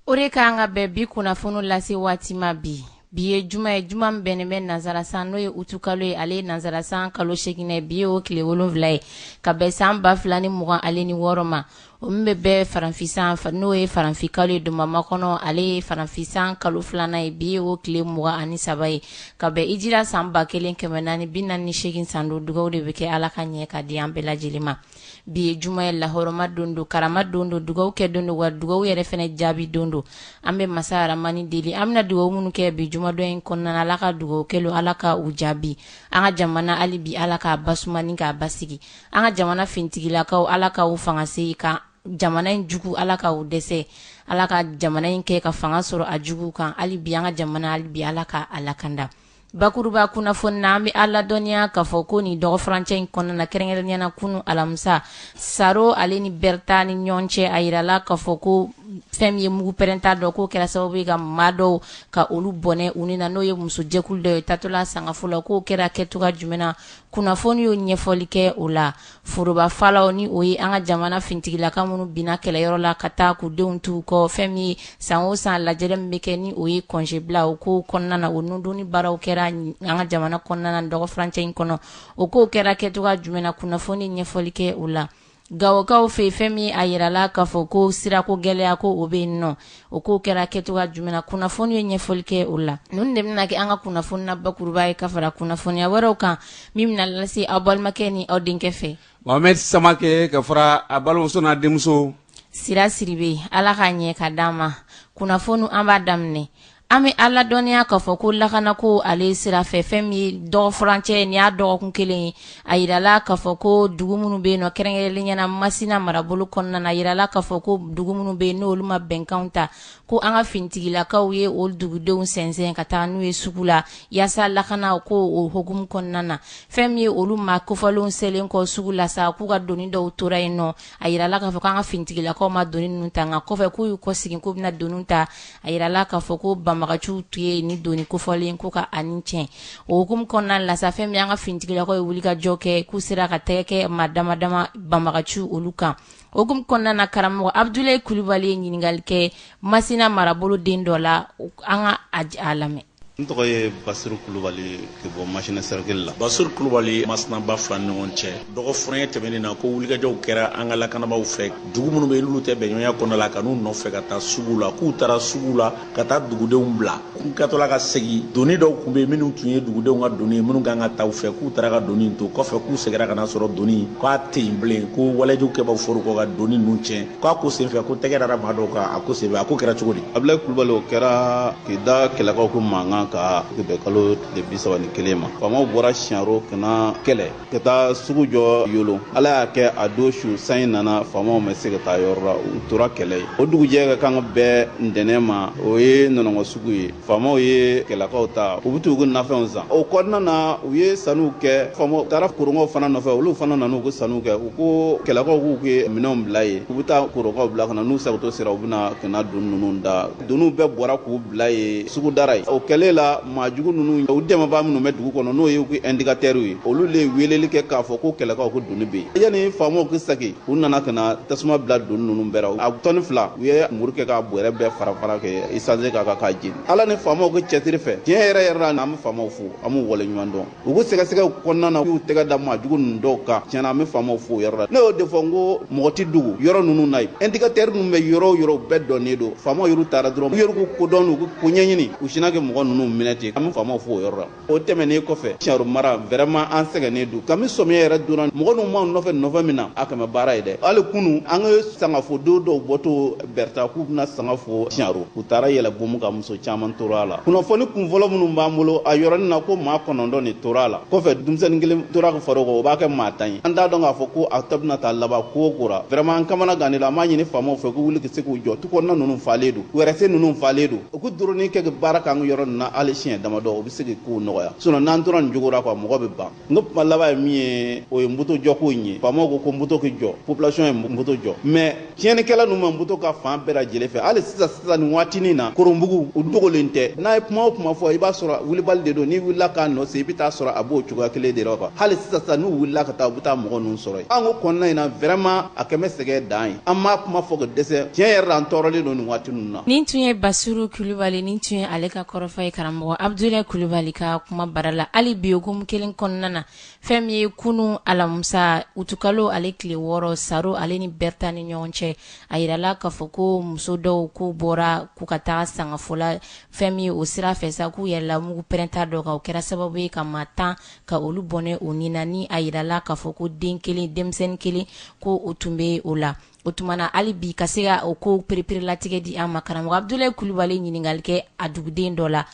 O de k'an ka bɛn bi kunnafoni lase waati ma bi. Bi ye juma ye, juma min bɛnnen bɛ nansarasan, n'o ye utukalo ye, ale ye nansarasan kalo 8 ye. Bi ye o tile 7 ye, ka bɛn san 2026 ma, o min bɛ bɛn farafinsan, n'o ye farafin kalo ye, donbamakɔnɔ, ale ye farafinsan kalo 2nan ye. Bi ye o tile 23 ye, ka bɛn hijira san 1448 san don. Dugaw de bɛ kɛ Ala ka ɲɛ ka di an bɛɛ lajɛlen ma. Bi ye juma ye, lahɔrɔma don don, karama don don, dugaw kɛ don don, wa dugaw yɛrɛ fɛnɛ jaabi don don. An bɛ masa Aramani deli, an bɛna dugaw minnu kɛ bi jumadon in kɔnɔna, Ala ka dugaw kɛlen, Ala ka u jaabi. An ka jamana, hali bi Ala k'a basumani, k'a basigi. An ka jamana fintigilakaw, Ala ka u fanga se ka jamana in jugu, Ala ka u dɛsɛ, Ala ka jamana in kɛ ka fanga sɔrɔ a jugu kan. Hali bi an ka jamana, hali bi Ala ka a lakanda. Bakuruba kunnafoni na, an bɛ a ladɔnniya k'a fɔ ko nin dɔgɔfurancɛ in kɔnɔna na, kɛrɛnkɛrɛnnenya na kunu alamisa, Saro ale ni Bɛrita ni ɲɔgɔn cɛ, a yirala k'a fɔ ko fɛn min ye mugu pɛrɛnta dɔ, k'o kɛra sababu ye ka maa dɔw ka olu bɔnɛ u ni na, n'o ye musojɛkulu dɔ ye tatɔla sangafo la. K'o kɛra kɛcogoya jumɛn na, kunnafoni y'o ɲɛfɔli kɛ o la. Forobafalaw, ni o ye an ka jamana fintigilaka minnu binna kɛlɛyɔrɔ la ka taa k'u denw t'u kɔ, fɛn min ye san o san lajɛrɛ min bɛ kɛ, ni o ye congé bila, o ko kɔnɔna na, o nudonni baaraw kɛra an ka jamana kɔnɔna na dɔgɔfurancɛ in kɔnɔ. O kow kɛra kɛcogoya jumɛn na, kunnafoni ɲɛfɔli kɛ o la. Gawokaw fɛ, fɛn min a yirala k'a fɔ ko sirako gɛlɛya ko o bɛ yen nɔ, o ko kɛra kɛcogoya jumɛn na, kunnafoni ye ɲɛfɔli kɛ o la. Ninnu de bɛna kɛ an ka kunnafoni na bakuruba ye, ka fara kunnafoniya wɛrɛw kan min bɛna lase aw balimakɛ ni aw denkɛ fɛ, Mohamed Samakɛ, ka fara a balimamuso n'a denmuso Sira Siribe. Ala ka ɲɛ ka d'an ma. Kunnafoni, an b'a daminɛ. An bɛ a ladɔnniya k'a fɔ ko lakanako ale sira fɛ, fɛn min ye dɔgɔfurancɛ, nin y'a dɔgɔkun kelen ye, a yirala k'a fɔ ko dugu minnu bɛ yen nɔ, kɛrɛnkɛrɛnnenya na Masina marabolo kɔnɔna na, a yirala k'a fɔ ko dugu minnu bɛ yen, n'olu ma bɛnkanw ta, ko an ka finitigilakaw ye o dugudenw sɛnsɛn ka taa n'u ye sugu la, yaasa lakana ko o hukumu kɔnɔna na. Fɛn min ye olu maa kofɔlenw selen kɔ sugu la sa, k'u ka doni dɔw tora yen nɔ. A yirala k'a fɔ k'an ka finitigilakaw ma doni ninnu ta, nka kɔfɛ k'u y'u kɔsegin k'u bɛna doniw ta, a yirala k'a fɔ ko banbagaciw tun ye ni doni kofɔlen ko ka ani tiɲɛ. O hukumu kɔnɔna la sa, fɛn min an ka finitigilakaw ye wulikajɔ kɛ, k'u sera ka tɛgɛ kɛ maa dama dama banbagaciw olu kan. O hukumu kɔnɔna na, karamɔgɔ Abudulayi Kulubali ye ɲininkali kɛ Masina marabolo den dɔ la. An ka a lamɛn. N tɔgɔ ye Basiru Kulubali, ka bɔ Masina cercle la. Basiru Kulubali, Masina ba fila ni ɲɔgɔn cɛ, dɔgɔfurancɛ tɛmɛnen na, ko wulikajɔw kɛra an ka lakanabaaw fɛ, dugu minnu bɛ n'olu tɛ bɛnɲɔgɔnya kɔnɔ la, ka n'u nɔfɛ ka taa sugu la, k'u taara sugu la ka taa dugudenw bila, k'u katɔla ka segin, doni dɔw tun bɛ yen minnu tun ye dugudenw ka doni ye, minnu kan ka taa u fɛ, k'u taara ka doni to kɔfɛ, k'u seginna ka na sɔrɔ doni k'a tɛ yen bilen, ko walejugu kɛbaaw fɔr'u kɔ ka doni ninnu tiɲɛ, k'a ko senfɛ ko tɛgɛ dara maa dɔw kan. A ko senfɛ, a ko kɛra cogo di? Abulayi Kulubali, o kɛra k'i da kɛlɛkaw ko mankan ka bɛn kalo tile 31 ma. Faamaw bɔra Siyaro ka na kɛlɛ ka taa sugu jɔ Yolo. Ala y'a kɛ, a don su sanji nana, faamaw ma se ka taa yɔrɔ la, u tora kɛlɛ ye. O dugujɛ ka kan ka bɛn ntɛnɛn ma, o ye nɔnɔngɔ sugu ye. Faamaw ye kɛlɛkaw ta, u bɛ t'u ka nafɛnw san. O kɔnɔna na, u ye sanuw kɛ. Faamaw taara koronkaw fana nɔfɛ, olu fana nana u ka sanuw kɛ. U ko kɛlɛkaw k'u ka minɛnw bila yen, u bɛ taa koronkaw bila ka na. N'u sagotɔ sera, u bɛna ka na doni ninnu da. Doniw bɛɛ bɔra k'u bila yen sugu dara ye. O kɛlen la, maa jugu ninnu, u dɛmɛbaa minnu bɛ dugu kɔnɔ, n'o ye u ka indicateurs ye, olu le ye weleli kɛ k'a fɔ ko kɛlɛkaw ko doni bɛ yen. Yanni faamaw ka segin, u nana ka na tasuma bila doni ninnu bɛɛ la. A tɔni 2, u ye muru kɛ k'a bɔrɛ bɛɛ fara fara kɛ essence k'a kan k'a jeni. Ala ni faamaw ka cɛsiri fɛ, tiɲɛ yɛrɛ yɛrɛ la, an bɛ faamaw fo, an b'u waleɲuman dɔn. U ko sɛgɛsɛgɛw kɔnɔna na, u y'u tɛgɛ da maa jugu ninnu dɔw kan. Tiɲɛna, an bɛ faamaw fo o yɔrɔ la. Ne y'o de fɔ n ko mɔgɔ tɛ dogo yɔrɔ ninnu na yen. Indicateur ninnu bɛ yɔrɔ o yɔrɔ, bɛɛ dɔnnen don. Faamaw yɛrɛ taara dɔrɔn, u yɛrɛ ko kodɔn, u ko ɲɛɲini, u sinna kɛ mɔgɔ ninnu minɛ ten. An bɛ faamaw fo o yɔrɔ la. O tɛmɛnen kɔfɛ, Siyaro mara, vraiment an sɛgɛnnen don. Kami sɔmiya yɛrɛ donna, mɔgɔ ninnu m'anw nɔfɛ nɔfɛ min na, a kɛmɛ baara ye dɛ. Hali kunu, an ka sangafo don dɔw bɔtɔ Bɛrita k'u bɛna sanga fo Siyaro, u taara yɛlɛ bomu ka muso caman tora a la. Kunnafoni kunfɔlɔ minnu b'an bolo a yɔrɔnin na, ko maa 9 de tora a la. Kɔfɛ, denmisɛnnin kelen tora ka fara o kan, o b'a kɛ maa 10 ye. An t'a dɔn k'a fɔ ko a ta bɛna taa laban ko o ko la. Vraiment, an kamana gannen don. An b'a ɲini faamaw fɛ k'u wuli ka se k'u jɔ. Tu kɔnɔna ninnu falen don, wɛrɛse ninnu falen don, u k'u dɔrɔnin kɛ ka baara k'an ka yɔrɔ ninnu na. hali siɲɛ damadɔ, o bɛ se k'i kow nɔgɔya. Sinon n'an tora nin cogo la quoi, mɔgɔ bɛ ban. N ko kuma laban ye min ye, o ye moto jɔko in ye. Faamaw ko ko moto k'i jɔ, population ye moto jɔ, mais tiɲɛnikɛla ninnu ma moto ka fan bɛɛ lajɛlen fɛ. Hali sisan sisan nin waatinin na, Koronbugu, u dogolen tɛ. N'a ye kuma o kuma fɔ, i b'a sɔrɔ wulibali de don. N'i wulila k'a nɔ se, i bɛ taa sɔrɔ a b'o cogoya kelen de la quoi. Hali sisan sisan, n'u wulila ka taa, u bɛ taa mɔgɔ ninnu sɔrɔ yen. An ko kɔnɔna in na, vraiment, a kɛmɛ sɛgɛn dan ye. An m'a kuma fɔ ka dɛsɛ. Tiɲɛ yɛrɛ la, an tɔɔrɔlen don nin waati ninnu na. Nin tun ye Basiru Kulubali, nin tun ye ale ka kɔrɔfɔ ye karamɔgɔ Abudulayi Kulubali ka kuma bara la. Hali bi hukumu kelen kɔnɔna na, fɛn min ye kunu alamisa utukalo ale tile 6, Saro ale ni Bɛrita ni ɲɔgɔn cɛ, a yirala k'a fɔ ko muso dɔw k'u bɔra k'u ka taga sangafo la. Fɛn min ye o sira fɛ sa, k'u yɛlɛla mugu pɛrɛnta dɔ kan, o kɛra sababu ye ka maa 10 ka olu bɔnɛ o ni na. Ni a yirala k'a fɔ ko den kelen, denmisɛnnin kelen, ko o tun bɛ o la. O tuma na, hali bi ka se ka o ko pereperelatigɛ di an ma, karamɔgɔ Abudulayi Kulubali ɲininkali kɛ a duguden dɔ la.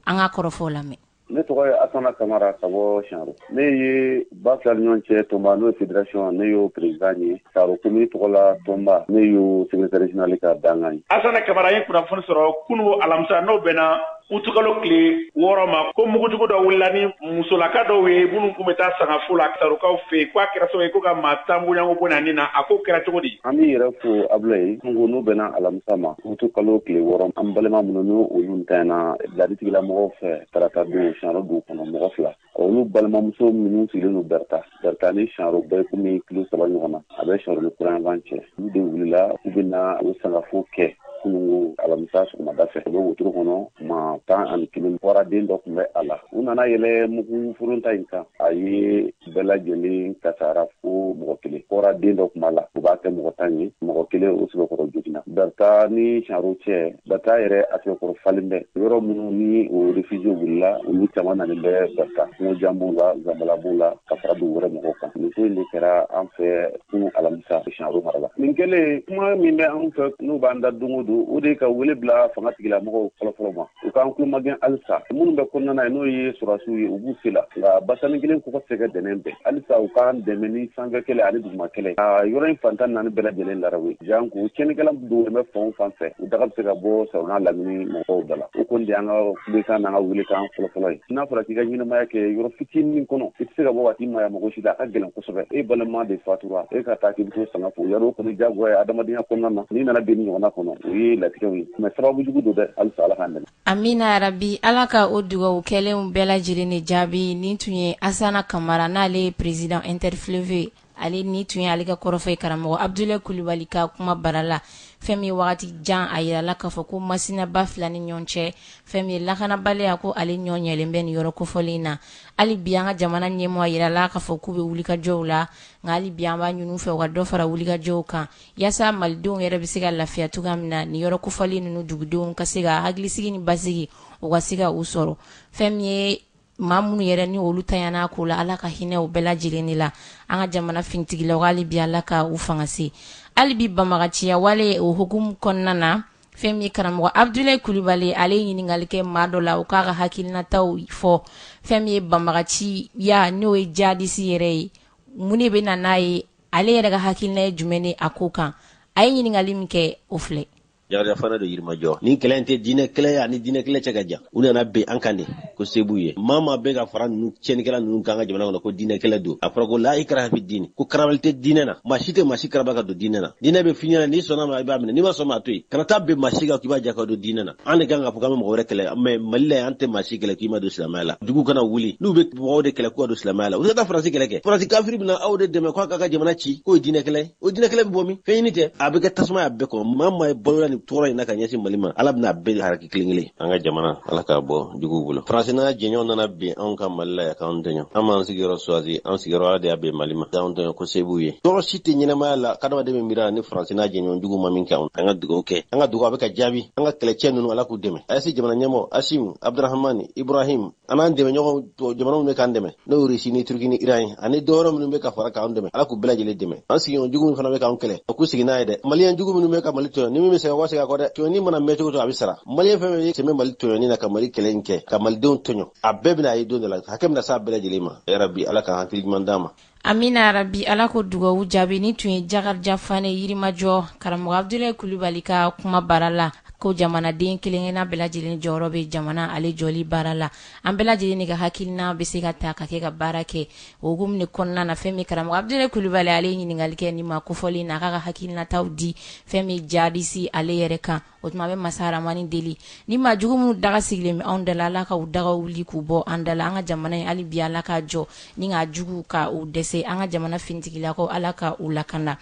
An ka kɔrɔfɔw lamɛn. Ne tɔgɔ ye Asana Kamara ka bɔ Saro. Ne ye ba fila ni ɲɔgɔn cɛ tɔnba, n'o ye fédération, ne y'o président ye. Saro commune tɔgɔ la tɔnba, ne y'o secrétaire général ka dangan ye. Asana Kamara ye kunnafoni sɔrɔ kunu alamisa, n'o bɛnna utukalo tile 6 ma, ko mugujugu dɔ wulila ni musolaka dɔw ye minnu tun bɛ taa sangafo la Sarokaw fɛ yen, k'a kɛra sababu ye ko ka maa 10 bɔɲɔgɔnko bɔ na a ko kɛra cogo di? An b'i yɛrɛ fo Abulayi. Ko n'o bɛnna alamisa ma, utukalo tile 6, an balima minnu n'o olu ntanyana laditigilamɔgɔw fɛ tarata don Saro dugu kɔnɔ, mɔgɔ fila, olu balimamuso minnu sigilen don Bɛrita. Bɛrita ni Saro bɛɛ komi kilo 3 ɲɔgɔn na, a bɛ Saro ni kuranfan cɛ. Olu de wulila k'u bɛna o sangafo kɛ kununko alamisa sɔgɔmada fɛ. U bɛ wotoro kɔnɔ, maa 11 bɔra, den dɔ tun bɛ a la. U nana yɛlɛ mugu foronta in kan, a ye bɛɛ lajɛlen kasara fo mɔgɔ kelen. Kɔra den dɔ tun b'a la, u b'a kɛ mɔgɔ 10 ye, mɔgɔ kelen o sɛbɛkɔrɔ joginna. Bɛrita ni Saro cɛ, Bɛrita yɛrɛ a sɛbɛkɔrɔ falen bɛ. Yɔrɔ minnu ni o réfugié wulila, olu caman nalen bɛ Bɛrita. Kungojan b'u la, Zanbala b'u la, ka fara dugu wɛrɛ mɔgɔw kan. Nin ko in de kɛra an fɛ kunu alamisa Saro mara la. Nin kɛlen, kuma min bɛ anw fɛ n'u b'an da don o don, o de ye ka wele bila fanga tigilamɔgɔw fɔlɔfɔlɔ ma, u k'an tulomagɛn halisa. Minnu bɛ kɔnɔna na, n'o ye sɔrɔdasiw ye, u b'u se la, nka basani kelen kɔkɔ tɛ se ka dɛnɛn bɛɛ. Halisa u k'an dɛmɛ ni sanfɛ kɛlɛ ani duguma kɛlɛ, a yɔrɔ in fantan naani bɛɛ lajɛlen larawe. Janko tiɲɛnikɛla dogolen bɛ fan o fan fɛ, u daga bɛ se ka bɔ Saro n'a lamini mɔgɔw da la. O kɔni de y'an ka kulekan n'an ka welekan fɔlɔfɔlɔ ye. N'a fɔra k'i ka ɲɛnamaya kɛ yɔrɔ fitinin kɔnɔ, i tɛ se ka bɔ ka t'i maaya mɔgɔ si la, a ka gɛlɛn kosɛbɛ. E balima de fatura, e ka taa k'i bɛ t'o sanga fo yarɔ, o kɔni diyagoya ye adamadenya kɔnɔna na. N'i nana bin ɲɔgɔnna kɔnɔ, o ye latigɛw ye, mais sababu jugu don dɛ. Halisa Ala k'an dɛmɛ. Amina rabi, Ala ka o dugawu kɛlenw bɛɛ lajɛlen de jaabi. Nin tun ye Asana Kamara, n'ale ye président interfleuve, ale ni tun ye ale ka kɔrɔfɔ ye karamɔgɔ Abudulayi Kulubali ka kuma bara la. Fɛn min ye wagati jan, a yirala k'a fɔ ko Masinaba fila ni ɲɔgɔn cɛ, fɛn min ye lakanabaliya, ko ale ɲɔ ɲɛlen bɛ nin yɔrɔ kofɔlen na. Hali bi an ka jamana ɲɛmɔgɔ yirala k'a fɔ k'u bɛ wulikajɔw la, nka hali bi an b'a ɲini fɛ u ka dɔ fara wulikajɔw kan, yaasa malidenw yɛrɛ bɛ se ka lafiya cogoya min na, nin yɔrɔ kofɔlen ninnu dugudenw ka se ka hakilisigi ni basigi, u ka se ka u sɔrɔ. Fɛn min ye maa minnu yɛrɛ ni olu tanyana ko la, Ala ka hinɛ u bɛɛ lajɛlen de la. An ka jamana finitigilaw, hali bi Ala ka u fanga se. Hali bi banbaganciya wale o hukumu kɔnɔna na, fɛn min ye karamɔgɔ Abudulayi Kulubali, ale ye ɲininkali kɛ maa dɔ la, o k'a ka hakilinataw fɔ. Fɛn min ye banbaganciya, n'o ye jihadisi yɛrɛ ye, mun de bɛ na n'a ye? Ale yɛrɛ ka hakilina ye jumɛn ye a ko kan? A ye ɲininkali min kɛ, o filɛ. Jakarija Fane don Yirimajɔ. Nin kɛlɛ in tɛ diinɛ kɛlɛ ye, ani diinɛ kɛlɛ cɛ ka jan. U nana bin an kan de ko se b'u ye. Maa maa bɛ ka fara ninnu tiɲɛnikɛla ninnu kan an ka jamana kɔnɔ ko diinɛ kɛlɛ don. A fɔra ko la ikraha fi diini, ko karabali tɛ diinɛ na. Maa si tɛ maa si karaba ka don diinɛ na. Diinɛ bɛ f'i ɲɛna, n'i sɔnna ma i b'a minɛ, n'i ma sɔn ma a to yen. Kana taa bin maa si kan k'i b'a ja ka don diinɛ na. An de kan ka fɔ k'an bɛ mɔgɔ wɛrɛ kɛlɛ, mais Mali la yan, an tɛ maa si kɛlɛ k'i ma don silamɛya la. Jugu kana wuli n'u bɛ mɔgɔw de kɛlɛ k'u ka don silamɛya la. U tɛ taa Faransi kɛlɛ kɛ. Faransi kafiri bɛna aw de dɛmɛ k'a ka jamana ci, k'o ye diinɛ kɛlɛ ye. O diinɛ kɛlɛ bɛ bɔ min? Fɛn ɲini tɛ. A bɛ kɛ tasuma y'a bɛɛ kɔ. Maa maa ye balola nin tɔɔrɔ in na ka ɲɛsin Mali ma, Ala bɛna a bɛɛ haraki kelen kelen. An ka jamana, Ala k'a bɔ juguw bolo. Faransi n'a jɛɲɔgɔn nana bin anw kan Mali la yan k'anw tɔɲɔ. An m'an sigiyɔrɔ suwazi, an sigiyɔrɔ Ala de y'a bɛn Mali ma. Anw tɔɲɔ ko se b'u ye. Tɔɔrɔ si tɛ ɲɛnamaya la k'adamaden bɛ miiri a la ni Faransi n'a jɛɲɔgɔn jugu ma min kɛ anw. An ka dugawu kɛ. An ka dugawu a bɛ ka jaabi. An ka kɛlɛcɛ ninnu, Ala k'u dɛmɛ. AES jamana ɲɛmɔgɔ Asim, Abdurahamani, Ibrahim, an n'an dɛmɛ ɲɔgɔn jamana minnu bɛ k'an dɛmɛ, n'o ye Russie ni Turki ni Iran ye, ani dɔwɛrɛ minnu bɛ ka fara k'an dɛmɛ, Ala k'u bɛɛ lajɛlen dɛmɛ. An sigiɲɔgɔn jugu minnu fana bɛ k'an kɛlɛ, o k'u sigi n'a ye dɛ. Maliyɛn jugu minnu bɛ ka Mali tɔɲɔ, ni min bɛ segin a kɔ, segin a kɔ dɛ. Tɔɲɔni mana mɛn cogo cogo, a bɛ sara. Maliyɛn fɛn fɛn sen bɛ Mali tɔɲɔni na ka Mali kɛlɛ in kɛ, ka Malidenw tɔɲɔ, a bɛɛ bɛna ye don dɔ la, hakɛ bɛna s'a bɛɛ lajɛlen ma. Yarabi, Ala ka hakili ɲuman d'an ma. Amina rabi, Ala ko dugawu jaabi. Ni tun ye Jakarija Fane Yirimajɔ, karamɔgɔ Abudulayi Kulubali ka kuma bara la. Ko jamanaden kelenkelenna bɛɛ lajɛlen jɔyɔrɔ bɛ jamana ale jɔli baara la. An bɛɛ lajɛlen de ka hakilina bɛ se ka ta ka kɛ ka baara kɛ. O hukumu de kɔnɔna na, fɛn min karamɔgɔ Abudulayi Kulubali, ale ye ɲininkali kɛ nin maa kofɔlen na, a k'a ka hakilinataw di fɛn min jihadisi ale yɛrɛ kan. O tuma, an bɛ masa Aramani deli ni maa jugu minnu daga sigilen bɛ anw da la, Ala ka u daga wuli k'u bɔ an da la. An ka jamana in, hali bi, Ala k'a jɔ ni k'a jugu ka u dɛsɛ. An ka jamana finitigilakaw, Ala ka u lakana.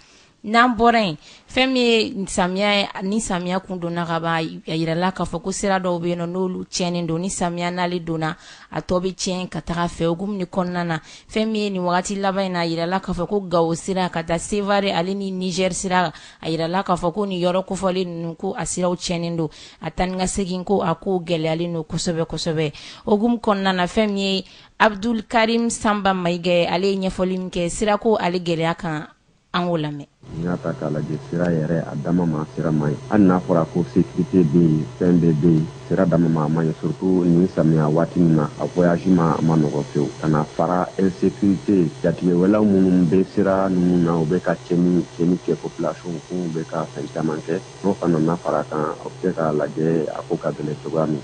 N'an bɔra yen, fɛn min ye samiya ye, ni samiya kun donna ka ban, a yirala k'a fɔ ko sira dɔw bɛ yen nɔ, n'olu tiɲɛnen don. Ni samiya n'ale donna, a tɔ bɛ tiɲɛ ka taga fɛ. Hukumu de kɔnɔna na, fɛn min ye nin wagati laban in na, a yirala k'a fɔ ko Gawo sira ka taa Sevare ale ni Niger sira, a yirala k'a fɔ ko nin yɔrɔ kofɔlen ninnu, ko a siraw tiɲɛnen don, a taa ni ka segin ko a ko gɛlɛyalen don kosɛbɛ kosɛbɛ. Hukumu kɔnɔna na, fɛn min ye Abdul Karim Sanba Mayiga, ale ye ɲɛfɔli min kɛ sirako ale gɛlɛya kan, an k'o lamɛn. N'i y'a ta k'a lajɛ, sira yɛrɛ a dama ma, sira man ɲi. Hali n'a fɔra ko sécurité bɛ yen, fɛn bɛɛ bɛ yen, sira dama ma, a man ɲi, surtout nin samiya waati min na, a voyage ma, a ma nɔgɔ fewu. Ka na fara insécurité, jatigɛwɛlaw minnu bɛ sira ninnu na, u bɛ ka tiɲɛni tiɲɛni kɛ population kun, u bɛ ka fɛn caman kɛ, n'o fana nana fara kan, o bɛ se k'a lajɛ a ko ka gɛlɛn cogoya min.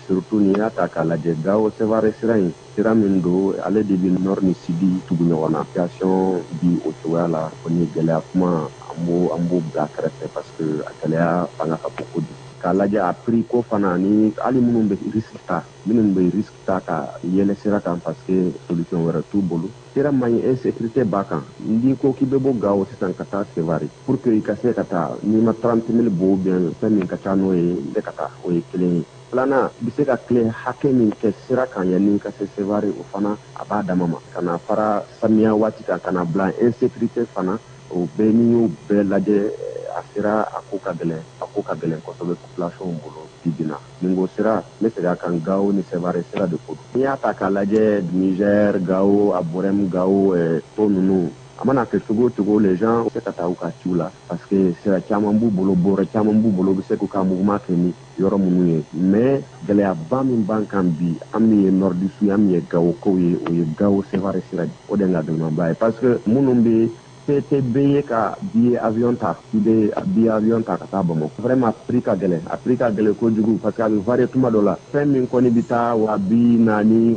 Surtout n'i y'a ta k'a lajɛ, Gawo Sevare sira in, sira min don, ale de bɛ nord ni sud tugu ɲɔgɔn na. Situation bi o cogoya la o ni gɛlɛya kuma, an b'o bila kɛrɛfɛ parce que a gɛlɛya fanga ka bon kojugu. K'a lajɛ a prix ko fana, ni hali minnu bɛ risque ta, minnu bɛ risque ta ka yɛlɛ sira kan, parce que solution wɛrɛ t'u bolo. Sira man ɲi, insécurité b'a kan. N'i ko k'i bɛ bɔ Gawo sisan ka taa Sevare, pour que i ka se ka taa, n'i ma 30 000 bɔ ou bien fɛn min ka ca n'o ye, i tɛ ka taa. O ye kelen ye. Filanan, i bɛ se ka tile hakɛ min kɛ sira kan yanni i ka se Sevare, o fana a b'a dama ma. Ka na fara samiya waati kan, ka na bila insécurité fana, o bɛɛ, n'i y'o bɛɛ lajɛ, a sera a ko ka gɛlɛn, a ko ka gɛlɛn kosɛbɛ population bolo bi bi in na. Nin ko sira, n bɛ segin a kan, Gawo ni Sevare sira de ko don. N'i y'a ta k'a lajɛ, Niger, Gawo, Aborɛm, Gawo to ninnu, a mana kɛ cogo o cogo, les gens se ka taa u ka ciw la, parce que sira caman b'u bolo, bɔrɔ caman b'u bolo, u bɛ se k'u ka mouvement kɛ ni yɔrɔ minnu ye. Mais gɛlɛyaba min b'an kan bi, an min ye nordiste ye, an min ye Gawokaw ye, o ye Gawo Sevare sira de, o de ye nka gɛlɛmanba ye, parce que minnu bɛ se tɛ bɛɛ ye ka billet avion ta, i bɛ billet avion ta ka taa Bamakɔ. Vraiment, prix ka gɛlɛn, a prix ka gɛlɛn kojugu, parce que a bɛ varier. Tuma dɔ la, fɛn min kɔni bɛ taa 40 000, 35,000,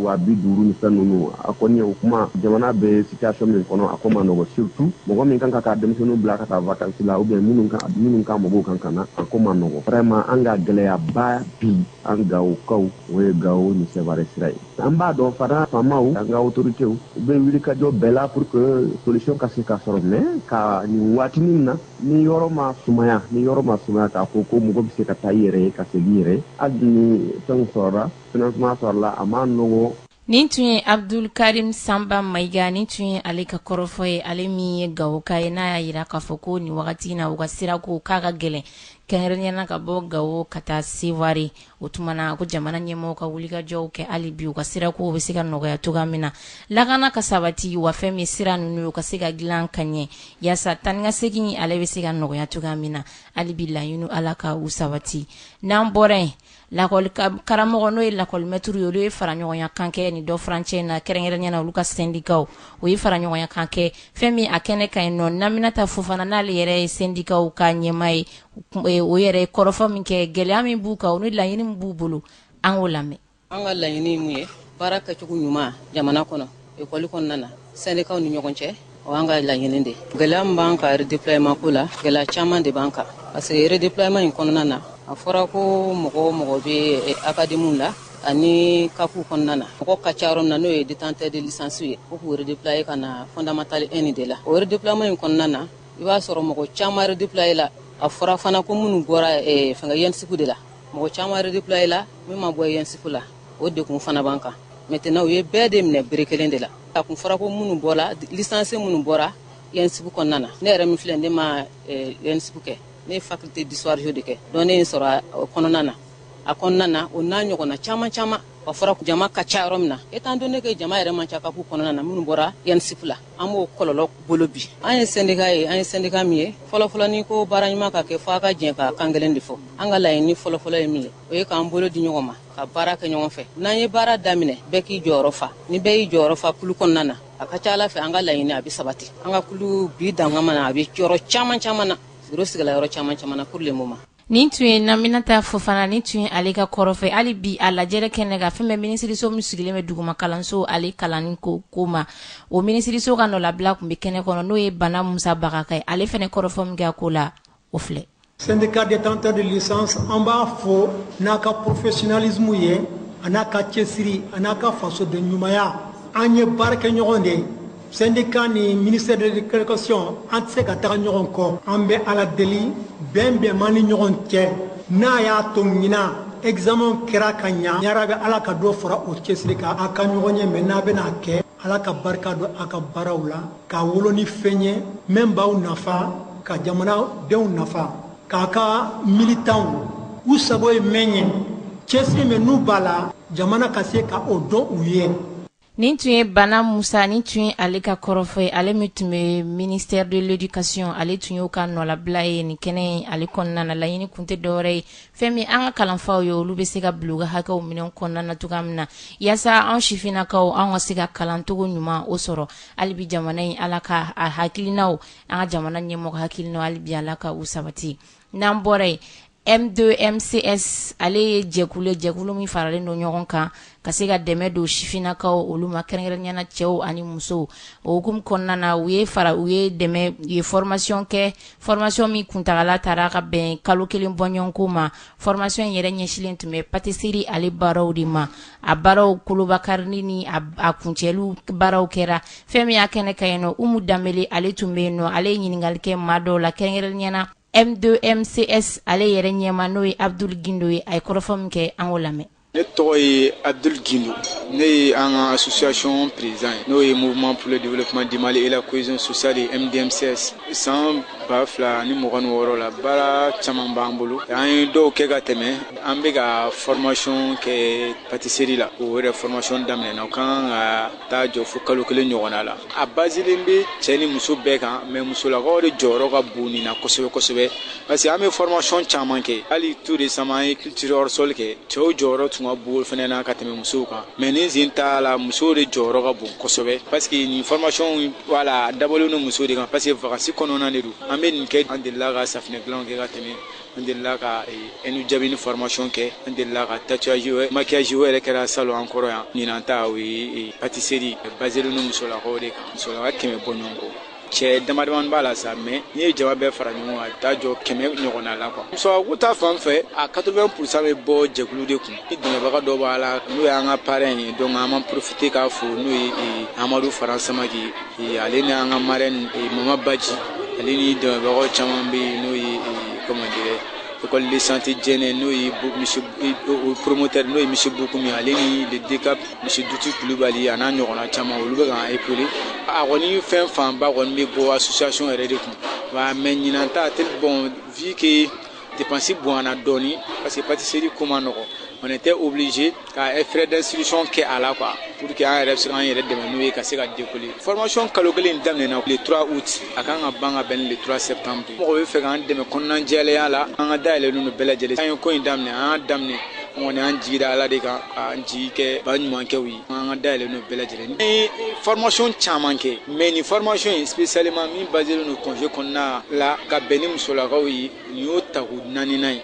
50 000 ni fɛn ninnu, a kɔni o kuma, jamana bɛ situation min kɔnɔ, a ko ma nɔgɔ, surtout mɔgɔ min kan ka ka denmisɛnninw bila ka taa vacances la, ou bien minnu ka mɔgɔw kan ka na, a ko ma nɔgɔ. Vraiment, an ka gɛlɛyaba bi, an Gawokaw, o ye Gawo ni Sevare sira ye. An b'a dɔn fana, faamaw, an ka autorités, u bɛ wulikajɔ bɛɛ la pour que solution ka se ka sɔrɔ. Mais ka nin waatinin na, ni yɔrɔ ma sumaya, ni yɔrɔ ma sumaya k'a fɔ ko mɔgɔ bɛ se ka taa i yɛrɛ ye ka segin i yɛrɛ ye, hali ni fɛnw sɔrɔla, financement sɔrɔla, a ma nɔgɔ. Nin tun ye Abdul Karim Sanba Mayiga, nin tun ye ale ka kɔrɔfɔ ye, ale min ye Gawoka ye, n'a y'a jira k'a fɔ ko nin wagati in na, u ka sirako k'a ka gɛlɛn, kɛrɛnkɛrɛnnenya ka bɔ Gawo ka taa Sevare. O tuma na, ko jamana ɲɛmɔgɔw ka wulikajɔw kɛ hali bi, u ka sirako bɛ se ka nɔgɔya cogoya min na, lakana ka sabati wa, fɛn min sira ninnu ye, u ka se ka dilan ka ɲɛ yaasa taa ni ka segin ale bɛ se ka nɔgɔya cogoya min na. Hali bi, laɲini, Ala ka u sabati. N'an bɔra yen, lakɔli karamɔgɔ, n'o ye lakɔlimɛtiri ye, olu ye fara ɲɔgɔnya kan kɛ nin dɔ furancɛ in na, kɛrɛnkɛrɛnnenya na olu ka syndicats, o ye fara ɲɔgɔnya kan kɛ. Fɛn min a kɛnɛ ka ɲi nɔ, Naminata Fofana, n'ale yɛrɛ ye syndicats ka ɲɛmaa ye, o yɛrɛ ye kɔrɔfɔ min kɛ, gɛlɛya min b'u kan, o ni laɲini min b'u bolo, an k'o lamɛn. An ka laɲini ye mun ye? Baara kɛcogo ɲuman jamana kɔnɔ, ekɔli kɔnɔna na, syndicats ni ɲɔgɔn cɛ, o y'an ka laɲini de. Gɛlɛya min b'an kan redéploiement ko la, gɛlɛya caman de b'an kan, parce que redéploiement in kɔnɔna na, a fɔra ko mɔgɔ o mɔgɔ bɛ académie la ani CAP kɔnɔna na, mɔgɔ ka ca yɔrɔ min na, n'o ye détenteur de licence ye, ko k'u redéployer ka na fondamental 1 de la. O redéploiement in kɔnɔna na, i b'a sɔrɔ mɔgɔ caman redéployer la. A fɔra fana ko minnu bɔra fɛngɛ ENSup de la, mɔgɔ caman redéployer la. Min ma bɔ ENSup la, o degun fana b'an kan. Maintenant, u ye bɛɛ de minɛ bere kelen de la. A kun fɔra ko minnu bɔra licence, minnu bɔra ENSup kɔnɔna na, ne yɛrɛ min filɛ, ne ma ENSup kɛ, ne ye faculté d'histoire de kɛ, donc ne ye n sɔrɔ a kɔnɔna na. A kɔnɔna na, o n'a ɲɔgɔnna caman caman, a fɔra jama ka ca yɔrɔ min na, étant donné que jama yɛrɛ man ca CAP kɔnɔna na, minnu bɔra ENSup la, an b'o kɔlɔlɔ bolo bi. An ye syndicat ye, an ye syndicat min ye fɔlɔfɔlɔ, n'i ko baara ɲuman ka kɛ, fo a ka jɛ ka kan kelen de fɔ. An ka laɲini fɔlɔfɔlɔ ye min ye, o ye k'an bolo di ɲɔgɔn ma ka baara kɛ ɲɔgɔn fɛ. N'an ye baara daminɛ, bɛɛ k'i jɔyɔrɔ fa. Ni bɛɛ y'i jɔyɔrɔ fa kulu kɔnɔna na, a ka ca ala fɛ, an ka laɲini a bɛ sabati. An ka kulu bi dangama na, a bɛ yɔrɔ caman caman na. Bureau sigila yɔrɔ caman caman na pour le moment. Nin tun ye Naminata Fofana, nin tun ye ale ka kɔrɔfɛ. Hali bi a lajɛrɛ kɛnɛ kan, fɛn bɛ minisiriso min sigilen bɛ duguma kalanso ale kalanni ko ma, o minisiriso ka nɔlabila tun bɛ kɛnɛ kɔnɔ, n'o ye Bana Musa Bagaka ye. Ale fana kɔrɔfɔ min kɛ a ko la, o filɛ. Syndicat détenteur de licence, an b'a fo n'a ka professionnalisme ye, a n'a ka cɛsiri, a n'a ka fasoden ɲumanya. An ye baarakɛɲɔgɔn de ye. Syndicat ni ministère de l'éducation, an tɛ se ka taga ɲɔgɔn kɔ. An bɛ Ala deli, bɛn bɛn man ni ɲɔgɔn cɛ. N'a y'a to ɲinan examen kɛra ka ɲa, yarabi Ala ka dɔ fara o cɛsiri kan. A ka ɲɔgɔn ye mɛ, n'a bɛna kɛ, Ala ka barika don a ka baaraw la, k'a wolo ni fɛn ye min b'aw nafa, ka jamanadenw nafa, k'a ka militants u sago ye min ye, cɛsiri min n'u b'a la, jamana ka se ka o dɔn u ye. Nin tun ye Bana Musa, nin tun ye ale ka kɔrɔfɔ ye. Ale min tun bɛ ministère de l'éducation, ale tun y'o ka nɔlabila ye nin kɛnɛ in ale kɔnɔna na. Laɲini kun tɛ dɔwɛrɛ ye, fɛn min an ka kalanfaw ye, olu bɛ se ka bila u ka hakɛw minɛn kɔnɔna na cogoya min na, yaasa anw sifinnakaw, anw ka se ka kalancogo ɲuman o sɔrɔ. Hali bi jamana in, Ala ka a hakilinaw, an ka jamana ɲɛmɔgɔ hakilinaw, hali bi Ala ka u sabati. N'an bɔra yen, M2MCS, ale ye jɛkulu ye, jɛkulu min faralen don ɲɔgɔn kan ka se ka dɛmɛ don sifinnakaw olu ma, kɛrɛnkɛrɛnnenya la cɛw ani musow. O hukumu kɔnɔna na, u ye fara, u ye dɛmɛ, u ye formation kɛ, formation min kuntagala taara ka bɛn kalo 1 bɔɲɔgɔnko ma. Formation in yɛrɛ ɲɛsilen tun bɛ pâtisserie ale baaraw de ma. A baaraw kolobakarini ni a kuncɛliw baaraw kɛra. Fɛn min y'a kɛnɛ ka yen nɔ, Umu Danbele, ale tun bɛ yen nɔ. Ale ye ɲininkali kɛ maa dɔw la, kɛrɛnkɛrɛnnenya la M2MCS ale yɛrɛ ɲɛma, n'o ye Abdul Gindo ye. A ye kɔrɔfɔ min kɛ, an k'o lamɛn. Ne tɔgɔ ye Abdul Gindo, ne ye an ka association président ye, n'o ye Mouvement pour le développement du Mali et la cohésion sociale ye, MDMCS. San 2026 la, baara caman b'an bolo. An ye dɔw kɛ ka tɛmɛ. An bɛ ka formation kɛ pâtisserie la. O yɛrɛ formation daminɛna, o kan ka taa jɔ fo kalo 1 ɲɔgɔnna la. A basilen bɛ cɛ ni muso bɛɛ kan, mais musolakaw de jɔyɔrɔ ka bon nin na kosɛbɛ kosɛbɛ, parce que an bɛ formation caman kɛ. Hali tout récemment, an ye culture hors sol kɛ, cɛw jɔyɔrɔ tun ka bon fɛnɛ na ka tɛmɛ musow kan, mais nin sen ta la, musow de jɔyɔrɔ ka bon kosɛbɛ, parce que nin formation, voilà, a dabɔlen don musow de kan, parce que vacances kɔnɔna de don an bɛ nin kɛ. An delila ka safinɛ dilanw kɛ ka tɛmɛ, an delila ka ɛnu jabini formation kɛ, an delila ka tatouage, maquillage, o yɛrɛ kɛra salon an kɔrɔ yan. Ɲinan ta, o ye pâtisserie, baselen don musolakaw de kan. Musolaka 100 bɔ ɲɔgɔn kɔ, cɛ dama damani b'a la sa, mais n'i ye jama bɛɛ fara ɲɔgɔn kan, a bɛ taa jɔ 100 ɲɔgɔnna la quoi. Musolako ta fan fɛ, a 80% bɛ bɔ jɛkulu de kun. Ni dɛmɛbaga dɔ b'a la, n'o y'an ka parrain ye, donc an b'an profiter k'a fo, n'o ye Amadu Faran Samaki, ale ni an ka marraine Mama Baji, ale ni dɛmɛbagaw caman bɛ yen, n'o ye, comment dirais, école de santé Jɛnɛ, n'o ye monsieur promoteur, n'o ye monsieur Bukumi, ale ni le DCAP monsieur Dutu Kulubali, a n'a ɲɔgɔnna caman, olu bɛ k'an épauler. A kɔni fɛn fanba kɔni bɛ bɔ association yɛrɛ de kun, mais ɲinan ta tɛ. Bon, vu que dépense bonyana dɔɔni, parce que pâtisserie ko man nɔgɔn, on était obligé ka frais d'institution kɛ a la quoi, pour que an yɛrɛ bɛ se k'an yɛrɛ dɛmɛ n'o ye ka se ka décoller. Formation kalo 1 daminɛna le 3 août, a kan ka ban ka bɛn le 3 septembre. Mɔgɔ bɛ fɛ k'an dɛmɛ kɔnɔna jɛlenya la, an ka dayɛlɛlen don bɛɛ lajɛlen. An ye ko in daminɛ, an y'a daminɛ, an kɔni an jigi da Ala de kan, k'an jigi kɛ ba ɲumankɛw ye. An ka dayɛlɛlen don bɛɛ lajɛlen. An ye formation caman kɛ, mais nin formation in spécialement min basé don congé kɔnɔna la ka bɛn ni musolakaw ye, nin y'o tako 4nan ye.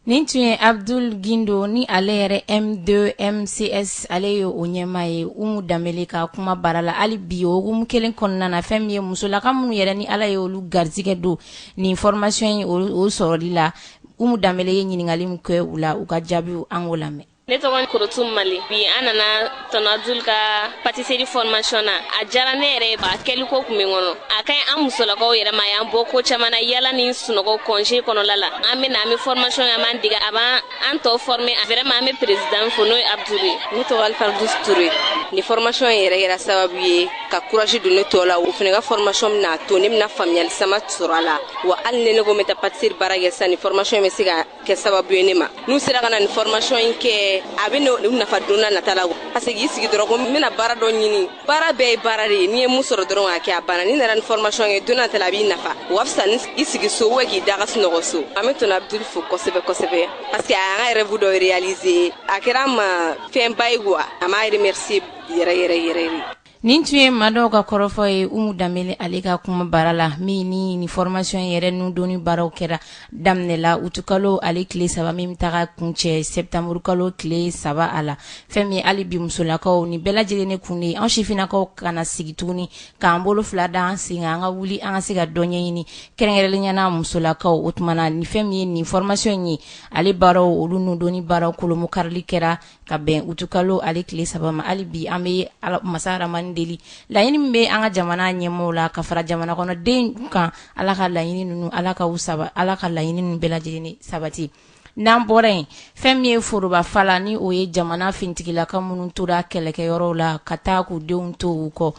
Nin tun ye Abdul Gindo, ni ale yɛrɛ M2MCS, ale ye o ɲɛma ye. Umu Danbele ka kuma baara la. Hali bi o hukumu kelen kɔnɔna na, fɛn min ye musolaka minnu yɛrɛ ni Ala ye olu garijɛgɛ don nin formation in o sɔrɔli la, Umu Danbele ye ɲininkali min kɛ u la, u ka jaabiw, an k'o lamɛn. Ne tɔgɔ Korotu Mali. Bi an nana tonton Abdul ka pâtisserie formation na. A diyara ne yɛrɛ ye, a kɛliko kun bɛ n kɔnɔ. A ka ɲi an musolakaw yɛrɛ ma, y'an bɔ ko caman na, yala ni sunɔgɔ congé kɔnɔla la. An bɛ na, an bɛ formation kɛ, an b'an dege, a b'an an tɔ former. Vraiment, an bɛ président fo, n'o ye Abdul ye. Ne tɔgɔ Alfardous Touré. Ni formation yɛrɛ kɛra sababu ye ka courage don ne tɔ la. O fana ka formation bɛna to ne bɛna faamuyali sama sɔrɔ a la wa. Hali ni ne ko n bɛ taa pâtisserie baara kɛ sisan, ni formation bɛ se ka kɛ sababu ye ne ma. N'u sera ka na nin formation in kɛ, a bɛ u nafa don n'a nata la, parce que k'i sigi dɔrɔn ko n bɛna baara dɔ ɲini, baara bɛɛ ye baara de ye. N'i ye mun sɔrɔ dɔrɔn k'a kɛ, a banna. N'i nana ni formation kɛ, don n'a ta la, a b'i nafa. O ka fisa ni i sigi so ou k'i da ka sunɔgɔ so. An bɛ tonton Abdul fo kosɛbɛ kosɛbɛ, parce que a y'an ka rêve dɔ réaliser. A kɛra an ma fɛnba ye quoi. An b'a remercier yɛrɛ yɛrɛ yɛrɛ. Nin tun ye maa dɔw ka kɔrɔfɔ ye Umu Danbele ale ka kuma baara la min ni ni formation yɛrɛ nun donni baaraw kɛra daminɛla utukalo ale tile 3 min bɛ taga kuncɛ septembre kalo tile 3 a la. Fɛn min hali bi musolakaw ni bɛɛ lajɛlen ne kun de an sifinnakaw kana sigi tuguni k'an bolo fila da an sen kan, an ka wuli an ka se ka dɔ ɲɛɲini, kɛrɛnkɛrɛnnenya la musolakaw. O tuma na ni fɛn min ye nin formation in ye, ale baaraw olu nun donni baaraw kolomokarili kɛra ka bɛn utukalo ale tile 3 ma. Hali bi an bɛ masa Aramani deli, laɲini min bɛ an ka jamana ɲɛmɔgɔw la ka fara jamana kɔnɔden kan, Ala ka laɲini ninnu, Ala ka u saba, Ala ka laɲini ninnu bɛɛ lajɛlen sabati. N'an bɔra yen, fɛn min ye foroba fala ni o ye jamana finitigilaka minnu tora kɛlɛkɛyɔrɔw la ka taa k'u denw to u kɔ,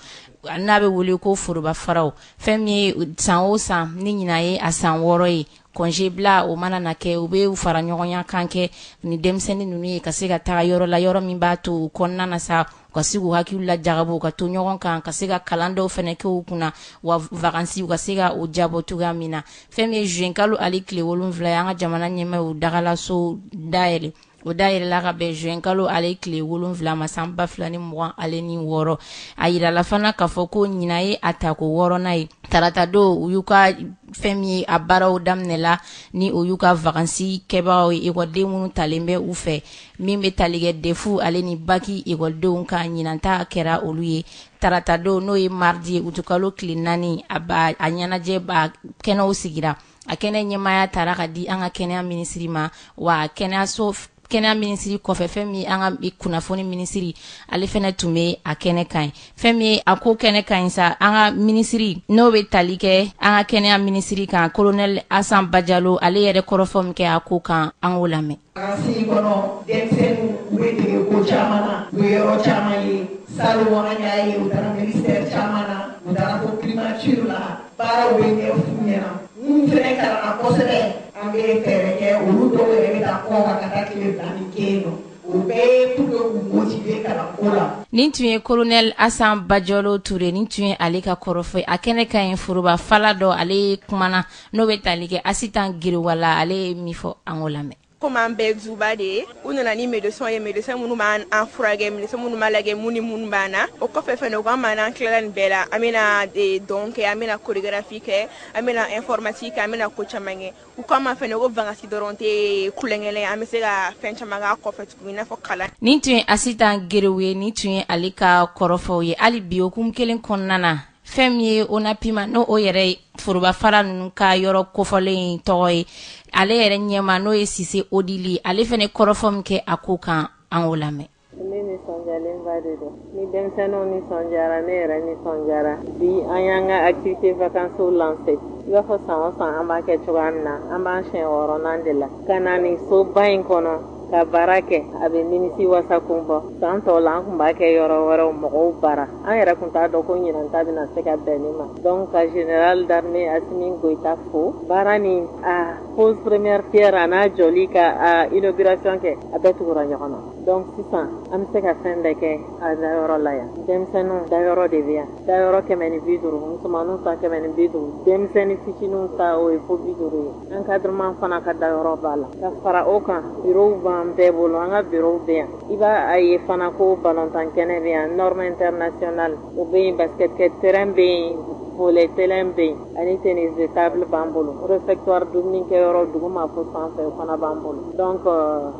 n'a bɛ wele ko foroba faraw, fɛn min ye san o san ni ɲinan ye a san 6 ye, congé bila o mana na kɛ, u bɛ fara ɲɔgɔnya kan kɛ ni denmisɛnnin ninnu ye ka se ka taga yɔrɔ la, yɔrɔ min b'a to u kɔnɔna na sa, u ka se k'u hakili lajagabɔ, ka to ɲɔgɔn kan, ka se ka kalan dɔw fana kɛ u kunna, wa vacances u ka se ka o jabɔ cogoya min na. Fɛn min ye juin kalo ale tile 7 ye, an ka jamana ɲɛmaaw dagalaso dayɛlɛ, o dayɛlɛla ka bɛn juin kalo ale tile 7 ma san 2026. A yirala fana k'a fɔ ko ɲinan ye a tako 6nan ye. Tarata don u y'u ka fɛn min ye a baaraw daminɛla ni o y'u ka vacances kɛbagaw ye, ekɔliden minnu talen bɛ u fɛ, min bɛ tali kɛ DEF ale ni bac ekɔlidenw ka ɲinan ta kɛra olu ye. Tarata don n'o ye mardi ye, utukalo tile 4, a ɲɛnajɛ ba kɛnɛw sigira. A kɛnɛ ɲɛmaaya taara ka di an ka kɛnɛya minisiri ma, wa kɛnɛya minisiri kɔfɛ, fɛn min an ka kunnafoni minisiri ale fɛnɛ tun bɛ a kɛnɛ kan ye. Fɛn min a ko kɛnɛ kan ye sa, an ka minisiri n'o bɛ tali kɛ an ka kɛnɛya minisiri kan, colonel Asan Bajalo, ale yɛrɛ kɔrɔfɔ min kɛ a ko kan, an k'o lamɛn. Vacances kɔnɔ, denmisɛnninw u bɛ dege ko caman na, u bɛ yɔrɔ caman ye. Salon an y'a ye, u taara ministère caman na, u taara fo primature la, baaraw bɛ ɲɛ f'u ɲɛna. Minnu fɛnɛ kalanna kosɛbɛ, an bɛ fɛɛrɛ kɛ olu dɔw yɛrɛ bɛ taa kɔ kan ka taa tile 2 ni kɛ yen nɔ. O bɛɛ ye pour que k'u motiver kalanko la. Nin tun ye colonel Asan Bajalo Ture, nin tun ye ale ka kɔrɔfɔ ye. A kɛnɛ kan ye foroba fala dɔ ale kumana n'o bɛ tali kɛ Asitan Gerewala, ale ye min fɔ, an k'o lamɛn. Komi an bɛɛ duba de ye, u nana ni médecin ye, médecin minnu b'an furakɛ, médecin minnu b'a lajɛ mun ni mun b'an na. O kɔfɛ fɛnɛ, u k'an ma n'an tilala nin bɛɛ la, an bɛna dɔn kɛ, an bɛna chorégraphie kɛ, an bɛna informatique kɛ, an bɛna ko caman kɛ. U k'an ma fɛnɛ ko vacances dɔrɔn tɛ kulonkɛ ye, an bɛ se ka fɛn caman k'a kɔfɛ tuguni, i n'a fɔ kalan. Nin tun ye Asitan Gerew ye, nin tun ye ale ka kɔrɔfɔw ye. Hali bi hukumu kelen kɔnɔna na, fɛn min ye ONAPIMA n'o o yɛrɛ ye foroba fara ninnu ka yɔrɔ kofɔlen tɔgɔ ye, ale yɛrɛ ɲɛma n'o ye Sise Odili, ale fɛnɛ kɔrɔfɔ min kɛ a ko kan, an k'o lamɛn. Ne nisɔndiyalenba de don. Ni denmisɛnninw nisɔndiyara, ne yɛrɛ nisɔndiyara. Bi an y'an ka activité vacances lancé, i b'a fɔ san o san an b'a kɛ cogoya min na. An b'an siɲɛ 6nan de la ka na nin soba in kɔnɔ ka baara kɛ. A bɛ nimisi wasa kun bɔ. San tɔw la, an tun b'a kɛ yɔrɔ wɛrɛw, mɔgɔw bara, an yɛrɛ tun t'a dɔn ko ɲinan ta bɛna se ka bɛn nin ma. Donc ka général d'armée Assimi Goïta fo, baara nin a pose première pierre a n'a jɔli ka a inauguration kɛ, a bɛɛ tugura ɲɔgɔn na. Donc sisan an bɛ se ka fɛn bɛɛ kɛ a dayɔrɔ la yan. Denmisɛnninw dayɔrɔ de bɛ yan, dayɔrɔ 150, musomaninw ta 150, denmisɛnnin fitininw ta o ye fo 50 ye. Encadrement fana ka dayɔrɔ b'a la. Ka fara o kan, bureau b'an bɛɛ bolo, an ka bureau bɛ yan. I b'a a ye fana ko balontan kɛnɛ bɛ yan, norme internationale o bɛ yen, basket kɛ terrain bɛ yen, volley terrain bɛ yen, ani tennis de table b'an bolo, réfectoire, dumunikɛyɔrɔ duguma fo sanfɛ, o fana b'an bolo. Donc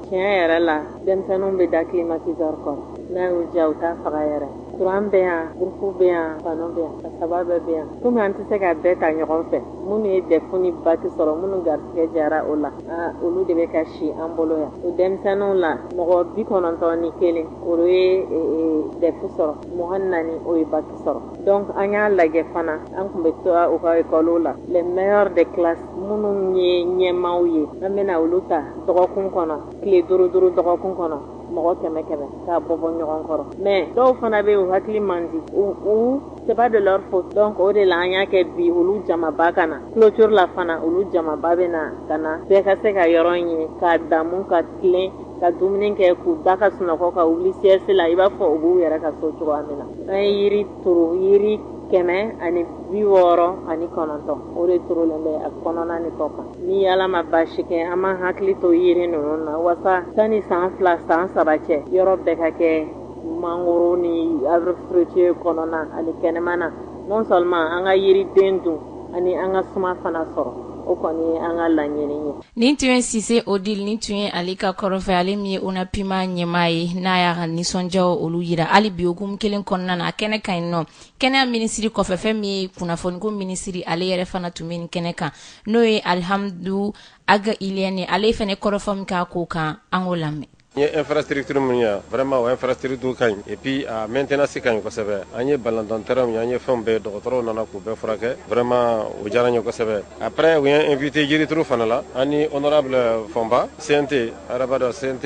tiɲɛ yɛrɛ la, denmisɛnninw bɛ da climatiseur kɔrɔ, n'a y'u diya u t'a faga yɛrɛ. Courant bɛ yan, groupe bɛ yan, panneau bɛ yan, a saba bɛɛ bɛ yan. Komi an tɛ se ka bɛɛ ta ɲɔgɔn fɛ, minnu ye DEF ni bac sɔrɔ, minnu garisɛgɛ jara o la, olu de bɛ ka si an bolo yan. O denmisɛnninw la, mɔgɔ 91, olu ye DEF sɔrɔ, 24, o ye bac sɔrɔ. Donc an y'a lajɛ fana, an tun bɛ to u ka école la, les meilleurs des classes, minnu ye ɲɛmaaw ye, an bɛna olu ta dɔgɔkun kɔnɔ, tile 5 5 dɔgɔkun kɔnɔ, mɔgɔ 100 100, k'a bɔ bɔ ɲɔgɔn kɔrɔ. Mais dɔw fana bɛ yen, u hakili man di, u c'est pas de leur faute. Donc o de la an y'a kɛ bi olu jamaba ka na clôture la fana, olu jamaba bɛ na ka na bɛɛ ka se ka yɔrɔ in ye, k'a damu, ka tilen, ka dumuni kɛ, k'u da ka sunɔgɔ, ka wuli sieste la, i b'a fɔ u b'u yɛrɛ ka so cogoya min na. An ye yiri turu, yiri 169, o de turulen bɛ a kɔnɔna ni kɔ kan. Ni Ala ma baasi kɛ, an b'an hakili to yiri ninnu na wasa sani san 2 san 3 cɛ, yɔrɔ bɛɛ ka kɛ mangoro ni arbre fruitier kɔnɔna ani kɛnɛmana, non seulement an ka yiriden dun, ani an ka suma fana sɔrɔ. O kɔni ye an ka laɲini ye. Nin tun ye Sise Odile, nin tun ye ale ka kɔrɔfɛ, ale min ye ONAPIMA ɲɛmaa ye, n'a y'a ka nisɔndiyaw olu yira. Hali bi hukumu kelen kɔnɔna na, a kɛnɛ kan yen nɔ, kɛnɛya minisiri kɔfɛ, fɛn min ye kunnafoniko minisiri, ale yɛrɛ fana tun bɛ nin kɛnɛ kan, n'o ye Alihamdu Ag Iliyɛni. Ale fana kɔrɔfɔ min k'a ko kan, an k'o lamɛn. N ye infrastructure min ye, vraiment o infrastructure ka ɲi et puis a maintenance ka ɲi kosɛbɛ. An ye ballon terrain ye, an ye fɛnw bɛɛ, dɔgɔtɔrɔw nana k'u bɛɛ furakɛ, vraiment o diyara n ye kosɛbɛ. Après, u ye invité jirituru fana la, an ni honorable Fɔnba CNT. A yɛrɛ b'a dɔn, CNT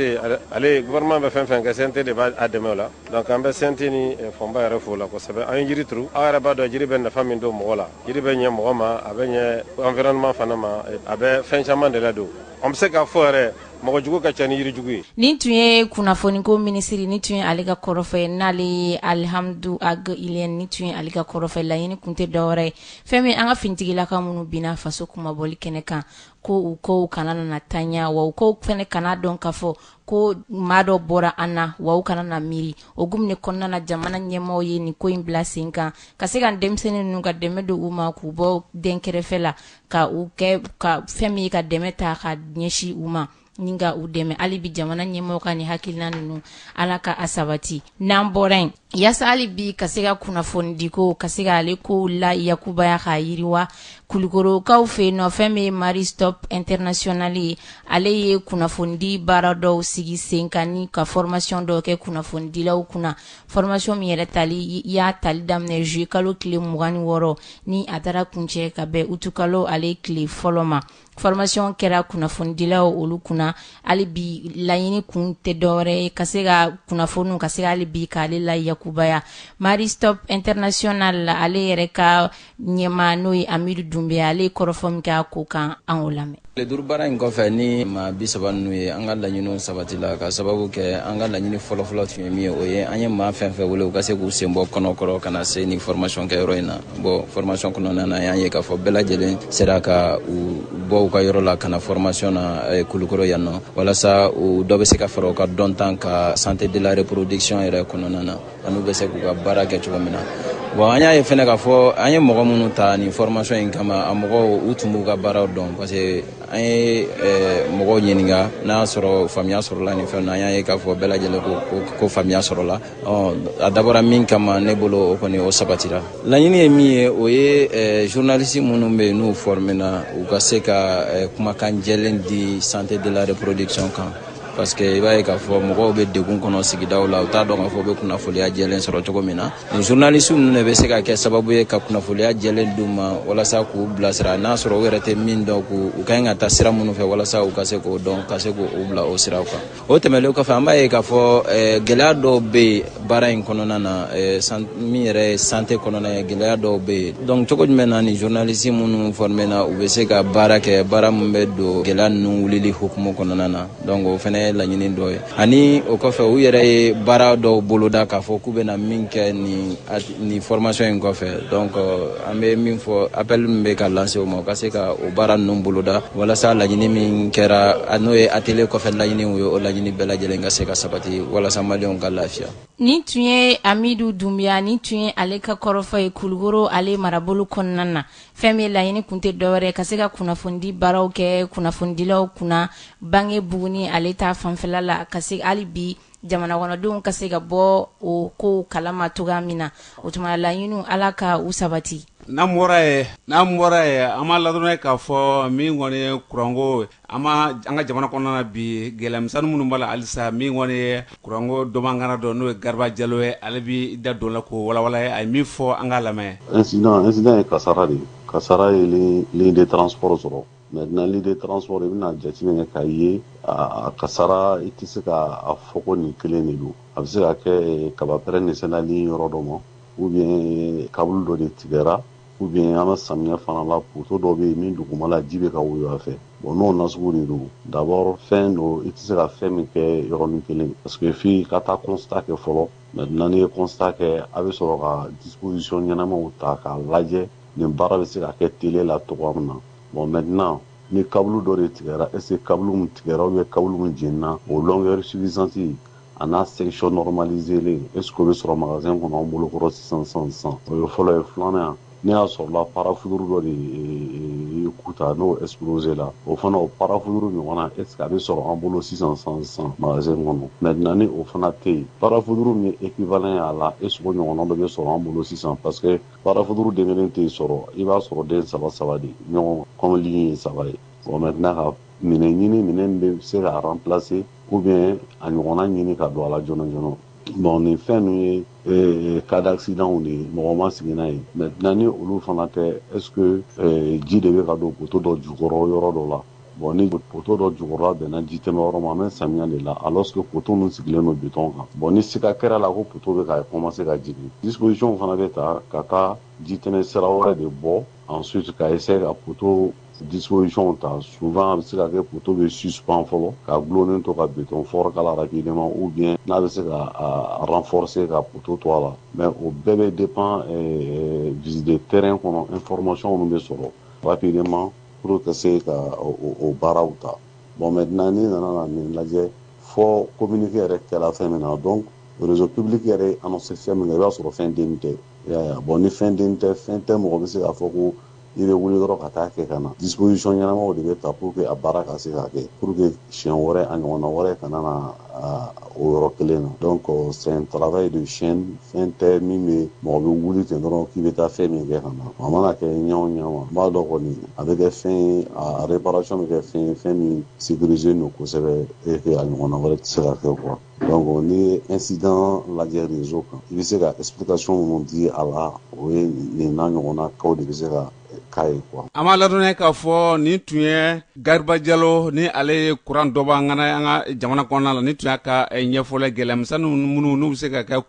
ale, gouvernement bɛ fɛn fɛn kɛ, CNT de b'a dɛmɛ o la. Donc an bɛ CNT ni Fɔnba yɛrɛ fo la kosɛbɛ. An ye jiri turu. Aw yɛrɛ b'a dɔn jiri bɛ nafa min don mɔgɔ la. Jiri bɛ ɲɛ mɔgɔ ma, a bɛ ɲɛ environnement fana ma, a bɛ fɛn caman de ladon. An bɛ se k'a fɔ yɛrɛ, mɔgɔ jugu ka ca ni yiri jugu ye. Nin tun ye kunnafoniko minisiri, nin tun ye ale ka kɔrɔfɔ ye, n'ale ye Alihamdu Ag Iliyɛn, nin tun ye ale ka kɔrɔfɔ. Laɲini kun tɛ dɔwɛrɛ ye, fɛn min an ka finitigilaka minnu binna faso kunmabɔli kɛnɛ kan, ko u kow kana nana tanya, wa u kow fɛnɛ kana dɔn k'a fɔ ko maa dɔ bɔra an na, wa u kana na miiri o gumuni kɔnɔna na. Jamana ɲɛmaaw ye nin ko in bila sen kan ka se ka denmisɛnnin ninnu ka dɛmɛ don u ma, k'u bɔ den kɛrɛfɛ la, ka u kɛ ka fɛn min ye, ka dɛmɛ ta ka ɲɛsin u ma ni ka u dɛmɛ. Hali bi jamana ɲɛmɔgɔ ka nin hakilina ninnu, Ala ka a sabati. N'an bɔra yen, yaasa hali bi ka se ka kunnafonidiko ka se k'ale kow la yakubaya k'a yiriwa Kulukorokaw fɛ yen nɔ, fɛn min ye Marie Stopes International ye, ale ye kunnafonidi baara dɔw sigi sen kan ni ka formation dɔw kɛ kunnafonidilaw kunna. Formation min yɛrɛ tali y'a tali daminɛ juillet kalo tile 26, ni a taara kuncɛ ka bɛn utu kalo ale tile 1 ma. Formation kɛra kunnafonidilaw olu kunna. Hali bi laɲini kun tɛ dɔwɛrɛ ye, ka se ka kunnafoniw ka se hali bi k'ale la yakubaya. Marie Stopes International, ale yɛrɛ ka ɲɛmaa, n'o ye Amidu Dunbiya, ale ye kɔrɔfɔ min kɛ a ko kan, an k'o lamɛn. Tile 5 baara in kɔfɛ ni maa 30 ninnu ye, an ka laɲiniw sabatila, ka sababu kɛ an ka laɲini fɔlɔfɔlɔ tun ye min ye, o ye an ye maa fɛn fɛn wele, u ka se k'u sen bɔ kɔnɔkɔrɔ ka na se nin formation kɛyɔrɔ in na. Bon, formation kɔnɔna na, an ye k'a fɔ bɛɛ lajɛlen sera ka u bɔ u ka yɔrɔ la ka na formation na Kulukɔrɔ yan nɔ, walasa u dɔ bɛ se ka fara u ka dɔntan ka santé de la reproduction yɛrɛ kɔnɔna na, ani u bɛ se k'u ka baara kɛ cogo min na. Bon, an y'a ye fɛnɛ k'a fɔ an ye mɔgɔ minnu ta nin formation in kama, a mɔgɔw u tun b'u ka baaraw dɔn, parce que an ye mɔgɔw ɲininka n'a y'a sɔrɔ faamuya sɔrɔla nin fɛn na. An y'a ye k'a fɔ bɛɛ lajɛlen ko faamuya sɔrɔla. A dabɔra min kama, ne bolo o kɔni o sabatira. Laɲini ye min ye, o ye journaliste minnu bɛ yen n'u formena, u ka se ka kumakan jɛlen di santé de la reproduction kan, parce que i b'a ye k'a fɔ mɔgɔw bɛ degun kɔnɔ sigidaw la, u t'a dɔn k'a fɔ u bɛ kunnafoniya jɛlen sɔrɔ cogo min na. Nin journaliste ninnu de bɛ se ka kɛ sababu ye ka kunnafoniya jɛlen d'u ma, walasa k'u bilasira n'a sɔrɔ u yɛrɛ tɛ min dɔn, k'u u ka ɲi ka taa sira minnu fɛ, walasa u ka se k'o dɔn, ka se k'u bila o siraw kan. O tɛmɛnen kɔfɛ, an b'a ye k'a fɔ gɛlɛya dɔw bɛ yen baara in kɔnɔna na, min yɛrɛ ye santé kɔnɔna ye, gɛlɛya dɔw bɛ yen. Donc cogo jumɛn na ni journaliste minnu formé na, u bɛ se ka baara kɛ, baara min bɛ don gɛlɛya ninnu wulili hukumu kɔnɔna na? Donc o fɛnɛ ye laɲini dɔ ye. Ani o kɔfɛ, u yɛrɛ ye baara dɔw boloda k'a fɔ k'u bɛna min kɛ nin formation in kɔfɛ. Donc an bɛ min fɔ, appel min bɛ ka lancer u ma, u ka se ka o baara ninnu boloda, walasa laɲini min kɛra, n'o ye atelier kɔfɛ laɲiniw ye, o laɲini bɛɛ lajɛlen ka se ka sabati, walasa maliyɛnw ka lafiya. Nin tun ye Amidu Dunbiya, nin tun ye ale ka kɔrɔfɔ ye Kulukoro ale marabolo kɔnɔna na. Fɛn min laɲini kun tɛ dɔwɛrɛ, ka se ka kunnafonidi baaraw kɛ kunnafonidilaw kunna bange buguni ale ta fanfɛla la, ka se hali bi jamana kɔnɔdenw ka se ka bɔ o kow kalama cogoya min na. O tuma laɲiniw, Ala ka u sabati. N'an bɔra ye, an b'a ladɔnniya k'a fɔ min kɔni ye kuranko, an ma an ka jamana kɔnɔna na bi, gɛlɛyamisɛnnin minnu b'a la halisa. Min kɔni ye kuranko dɔnbagana dɔ, n'o ye Gariba Jalo ye, ale bi da don la k'o walawala. A ye min fɔ, an k'a lamɛn. Incident ye kasara de ye. Kasara ye ligne de transport sɔrɔ. Maintenant, ligne de transport, i bɛna jateminɛ k'a ye a kasara, i tɛ se ka a fɔ ko nin kelen de don. A bɛ se ka kɛ kabapɛrɛn de sera ligne yɔrɔ dɔ ma, ou bien câble dɔ de tigɛra, ou bien an bɛ samiyɛ fana la, poteau dɔ bɛ yen min dugumala ji bɛ ka woyo a fɛ. Bon, n'o nasugu de don, d'abord fɛn don, i tɛ se ka fɛn min kɛ yɔrɔnin kelen, parce que f'i ka taa constat kɛ fɔlɔ. Maintenant, n'i ye constat kɛ, a bɛ sɔrɔ ka disposition ɲɛnamaw ta k'a lajɛ nin baara bɛ se ka kɛ teliya la cogoya min na. Bon, maintenant, ni câble dɔ de tigɛra, est ce que câble min tigɛra ou bien câble min jenina, o longueur suffisante. A n'a section normalisée est ce que o bɛ sɔrɔ magasin kɔnɔ an bolo kɔrɔ sisan sisan? O ye fɔlɔ ye. Filanan, ne y'a sɔrɔla parafoudre dɔ de ye kuta n'o explosé la, o fana o parafoudre ɲɔgɔnna, est ce que a bɛ sɔrɔ an bolo sisan sisan sisan magasin kɔnɔ? Maintenant, ni o fana tɛ yen, parafoudre min ye équivalent y'a la, est ce que o ɲɔgɔnna dɔ bɛ sɔrɔ an bolo sisan? Parce que parafoudre den kelen tɛ sɔrɔ, i b'a sɔrɔ den saba saba de ɲɔgɔn comme ligne ye saba ye. Bon, maintenant, ka minɛn ɲini, minɛn bɛ se ka remplacer ou bien a ɲɔgɔnna ɲini ka don a la joona joona. Bon, nin fɛn ninnu ye cas d'accident de ye, mɔgɔ ma sigi n'a ye. Maintenant, ni olu fana tɛ, est ce que ji de bɛ ka don poteau dɔ jukɔrɔ yɔrɔ dɔ la? Bon, ni poteau dɔ jukɔrɔla bɛnna ji tɛmɛ yɔrɔ ma, an bɛ samiya de la, alors que poteau ninnu sigilen don béton kan. Bon, ni siga kɛra la ko poteau bɛ ka commencer ka jigin, disposition fana bɛ ta ka taa ji tɛmɛ sira wɛrɛ de bɔ, ensuite ka essayer ka poteau disposition ta. Souvent, a bɛ se ka kɛ poteau bɛ suspend fɔlɔ ka gulonnen to ka béton fort k'a la rapidement, ou bien n'a bɛ se ka a renforcer ka poteau to a la. Mais o bɛɛ bɛ dépend visite de terrain kɔnɔ, information minnu bɛ sɔrɔ rapidement pour ka se ka o baaraw ta. Bon, maintenant, n'i nana na nin lajɛ, fɔ communiqué yɛrɛ kɛla fɛn min na, donc réseau public yɛrɛ annoncé fɛn min na, i b'a sɔrɔ fɛn den tɛ. I y'a ye? Bon, ni fɛn den tɛ, fɛn tɛ, mɔgɔ bɛ se k'a fɔ ko i bɛ wuli dɔrɔn ka taa kɛ ka na. Disposition ɲɛnamaw de bɛ ta pour que a baara ka se ka kɛ, pour que siɲɛ wɛrɛ a ɲɔgɔnna wɛrɛ kana na o yɔrɔ kelen na. Donc c'est un travail de chaîne, fɛn tɛ min bɛ mɔgɔ bɛ wuli ten dɔrɔn k'i bɛ taa fɛn min kɛ ka na. A mana kɛ ɲɛ o ɲɛ ma, n b'a dɔn kɔni a bɛ kɛ fɛn ye, a réparation bɛ kɛ fɛn ye, fɛn min sécurisé don kosɛbɛ et que a ɲɔgɔnna wɛrɛ tɛ se ka kɛ quoi. Donc n'i ye incident lajɛ réseau kan, i bɛ se ka explication minnu di a la, o ye nin n'a ɲɔgɔnna cas de bɛ se ka k'a ye quoi. An b'a ladɔnniya k'a fɔ nin tun ye Gariba Jalo ni ale ye kuran dɔba ŋana an ka jamana kɔnɔna la. Nin tun y'a ka ɲɛfɔlɛ, gɛlɛyamisɛnnin minnu n'u bɛ se ka kɛ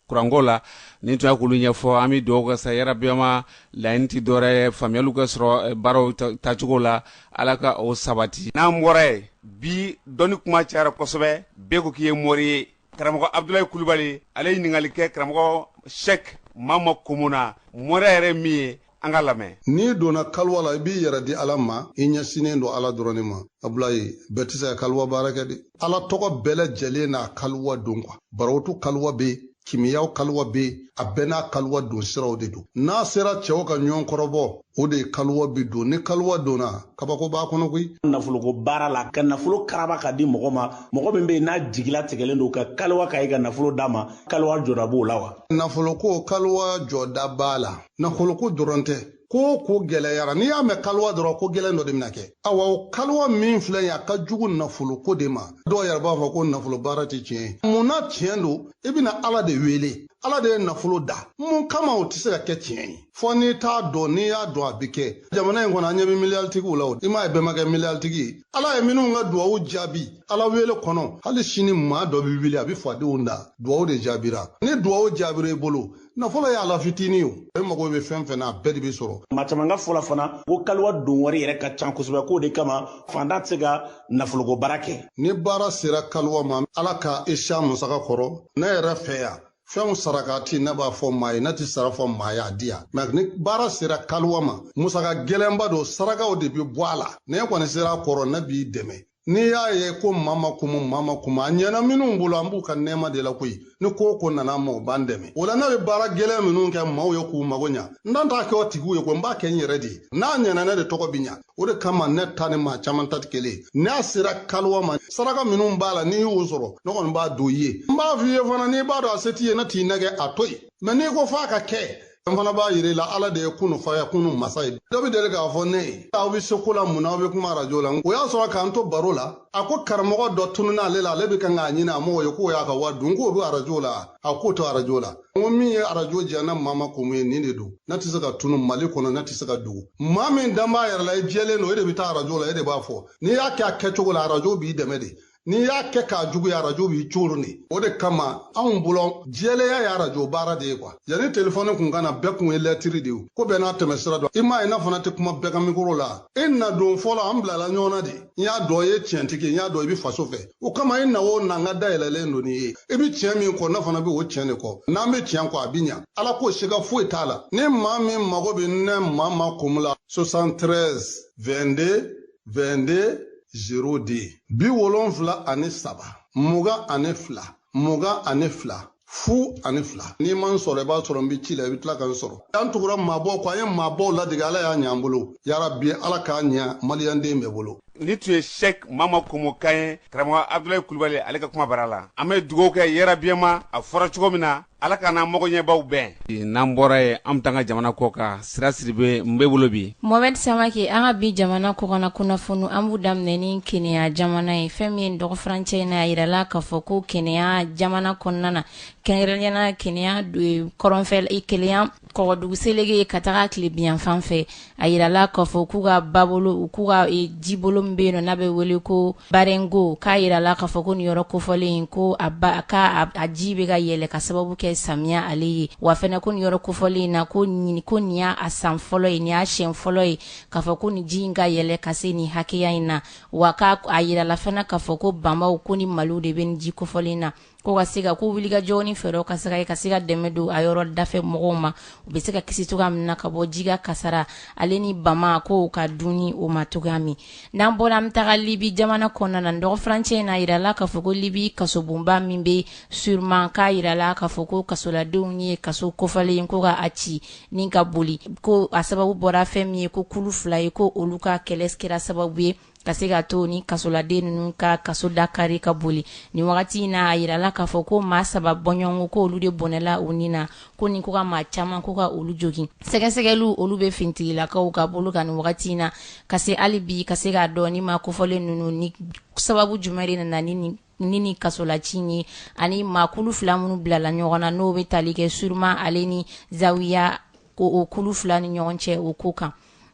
kuranko la, nin tun y'a k'olu ɲɛfɔ. An bɛ dugawu kɛ sa, yarabiyama laɲini tɛ dɔwɛrɛ ye, faamuyaliw ka sɔrɔ baaraw taacogo la, Ala ka o sabati. N'an bɔra yen, bi dɔnni kuma cayara kosɛbɛ, bɛɛ ko k'i ye mori ye. Karamɔgɔ Abudulayi Kulubali, ale ye ɲininkali kɛ karamɔgɔ Sɛk Mama Komona, moriya yɛrɛ min ye, an ka lamɛn. N'i donna kaluwa la, i b'i yɛrɛ di Ala ma, i ɲɛsinnen don Ala dɔrɔn de ma. Abulayi, bɛɛ tɛ se ka kaluwa baara kɛ de. Ala tɔgɔ bɛɛ lajɛlen n'a kaluwa don quoi. Barawutu kaluwa bɛ yen, kimiyaw kaluwa bɛ yen, a bɛɛ n'a kaluwa don siraw de don. N'a sera cɛw ka ɲɔgɔn kɔrɔbɔ, o de ye kaluwa bi don. Ni kaluwa donna, kabako b'a kɔnɔ koyi. Nafoloko baara la, ka nafolo karaba ka di mɔgɔ ma, mɔgɔ min bɛ yen n'a jigila tigɛlen don ka kaluwa ka i ka nafolo d'a ma, kaluwa jɔda b'o la wa? Nafoloko kaluwa jɔda b'a la. Nafoloko dɔrɔn tɛ, ko ko gɛlɛyara. N'i y'a mɛn kaluwa dɔrɔn, ko gɛlɛn dɔ de bɛna kɛ. Awa, o kaluwa min filɛ nin ye, a ka jugu nafoloko de ma. Dɔw yɛrɛ b'a fɔ ko nafolo baara tɛ tiɲɛ ye. Mun na tiɲɛ don? I bɛna Ala de wele, Ala de ye nafolo da. Mun kama o tɛ se ka kɛ tiɲɛ ye? Fɔ n'i t'a dɔn. N'i y'a dɔn, a bɛ kɛ. Jamana in kɔnɔ, an ɲɛ bɛ miliyaritigiw la. O i m'a ye, bɛɛ ma kɛ miliyaritigi ye. Ala ye minnu ka duwawu jaabi Ala wele kɔnɔ, hali sini maa dɔ bɛ wuli, a bɛ fadenw da, duwawu de jaabira. Ni duwawu jaabira i bolo, nafolo ye ala fitinin ye, o e mago bɛ fɛn fɛn na, a bɛɛ de bɛ sɔrɔ. Maa caman ka fɔ la fana ko kaluwa don wari yɛrɛ ka ca kosɛbɛ, k'o de kama fantan tɛ se ka nafoloko baara kɛ. Ni baara sera kaluwa ma, Ala ka i siya musaka kɔrɔ. Ne yɛrɛ fɛ yan, fɛnw sarakati, ne b'a fɔ maa ye, ne tɛ sara fɔ maa ye a di yan. Mɛ ni baara sera kaluwa ma, musaka gɛlɛnba don, sarakaw de bɛ bɔ a la. Ne kɔni sera a kɔrɔ, ne b'i dɛmɛ. N'i y'a ye ko maa ma kumu, maa ma kumu, a ɲɛna minnu bolo, an b'u ka nɛɛma de la koyi. Ni ko o ko nana ma, o b'an dɛmɛ o la. Ne bɛ baara gɛlɛn minnu kɛ maaw ye k'u mago ɲa, n dan t'a kɛ o tigiw ye ko n b'a kɛ n yɛrɛ de ye. N'a ɲɛna, ne de tɔgɔ bɛ ɲa. O de kama ne ta ni maa caman ta tɛ kelen ye. N'a sera kaluwa ma, saraka minnu b'a la, n'i y'o sɔrɔ, ne kɔni b'a don i ye. N b'a f'i ye fana, n'i b'a dɔn a se t'i ye, ne t'i nɛgɛ, a to yen. Mɛ n'i ko f'a ka kɛ, n fana b'a yira i la, Ala de ye kunu faya kunu masa ye. Dɔ bɛ deli k'a fɔ ne ye, aw bɛ se ko la, mun na aw bɛ kuma arajo la? O y'a sɔrɔ k'an to baro la, a ko karamɔgɔ dɔ tununna ale la, ale bɛ kan k'a ɲini, a m'o ye, k'o y'a ka wari dun, k'o bɛ arajo la. A k'o to arajo la. N ko min ye arajo diya ne maa ma ko mun ye, nin de don. Ne tɛ se ka tunu Mali kɔnɔ, ne tɛ se ka dogo. Maa min dan b'a yɛrɛ la, i jɛlen don, e de bɛ taa arajo la, e de b'a fɔ. N'i y'a kɛ a kɛcogo la, arajo b'i dɛmɛ de. N'i y'a kɛ k'a juguya, arajo b'i coron de. O de kama anw bolo, jɛlenya ye arajo baara de ye quoi. Yanni telefɔni kun ka na, bɛɛ kun ye lɛtiri de ye, ko bɛɛ n'a tɛmɛ sira dɔn. I m'a ye, ne fana tɛ kuma bɛɛ ka mikoro la. E na don fɔlɔ, an bilala ɲɔgɔn na de. N y'a dɔn i ye tiɲɛtigi ye, n y'a dɔn i bɛ faso fɛ. O kama i na o na, n ka dayɛlɛlen don n'i ye. I bɛ tiɲɛ min kɔ, ne fana bɛ o tiɲɛ de kɔ. N'an bɛ tiɲɛ kɔ, a bɛ ɲa. Ala ko siga foyi t'a la. Ni maa min mago bɛ ne maa ma komi la, 73 22 22 02, 73 22. 22 0 2. N'i ma n sɔrɔ, i b'a sɔrɔ n bɛ ci la, i bɛ tila ka n sɔrɔ. An tugura maabɔw kɔ, an ye maabɔw ladege, Ala y'a ɲɛ an bolo. Yarabi, Ala k'a ɲɛ maliyɛnden bɛɛ bolo. Ni tun ye Sɛk Mama Komo kan ye, karamɔgɔ Abdulayi Kulubali ale ka kuma bara la. An bɛ dugawu kɛ yarabiyama, a fɔra cogo min na, Ala ka n'an magoɲɛbaw bɛn. N'an bɔra yen, an bɛ taa an ka jamana kɔ kan. Sira Sidibe n bɛ bolo bi. Mohamed Samake, an ka bi jamana kɔkanna kunnafoniw, an b'u daminɛ ni Kenya jamana ye. Fɛn min ye dɔgɔfurancɛ in na, a yirala k'a fɔ ko Kenya jamana kɔnɔna na, kɛrɛnkɛrɛnnenya la Kenya kɔrɔnfɛ, Kenya kɔgɔdugu seleke ka taga tilebinyanfan fɛ, a yirala k'a fɔ k'u ka babolo, k'u ka jibolo min bɛ yen nɔ n'a bɛ wele ko Barengo, k'a yirala k'a fɔ ko nin yɔrɔ kofɔlen ko a ba k'a a ji bɛ ka yɛlɛ ka sababu kɛ samiya ale ye. Wa fɛnɛ ko nin yɔrɔ kofɔlen in na, ko nin y'a san fɔlɔ ye, nin y'a siɲɛ fɔlɔ ye k'a fɔ ko nin ji in ka yɛlɛ ka se nin hakɛya in na. Wa k'a a yirala fɛnɛ k'a fɔ ko bamaw ko ni maliw de bɛ nin ji kofɔlen na, ko ka se ka ko wulikajɔ ni fɛɛrɛw ka se ka ka se ka dɛmɛ don a yɔrɔ dafɛ mɔgɔw ma, u bɛ se ka kisi cogoya min na ka bɔ ji ka kasara ale ni bama ko ka dunni o ma cogoya min. N'an bɔra, an bɛ taga Libi jamana kɔnɔna na. Dɔgɔfurancɛ in na, a yirala k'a fɔ ko Libi kasobonba min bɛ Surman, k'a yirala k'a fɔ ko kasoladenw ye kaso kofɔlen ko ka a ci ni ka boli, ko a sababu bɔra fɛn min ye, ko kulu fila ye, ko olu ka kɛlɛ kɛra sababu ye ka se ka to ni kasoladen ninnu ka kaso da kari ka boli. Nin wagati in na, a yirala k'a fɔ ko maa 3 bɔɲɔgɔnko ko olu de bɔnɛla u ni na, ko ni ko ka maa caman ko ka olu jogin. Sɛgɛsɛgɛliw olu bɛ finitigilakaw ka bolo kan nin wagati in na, ka se hali bi ka se k'a dɔn ni maa kofɔlen ninnu ni sababu jumɛn de nana ni kasolaci ye, ani maa kulu fila minnu bilala ɲɔgɔn na n'o bɛ tali kɛ Surma ale ni Zawiya, ko o kulu fila ni ɲɔgɔn cɛ o ko kan.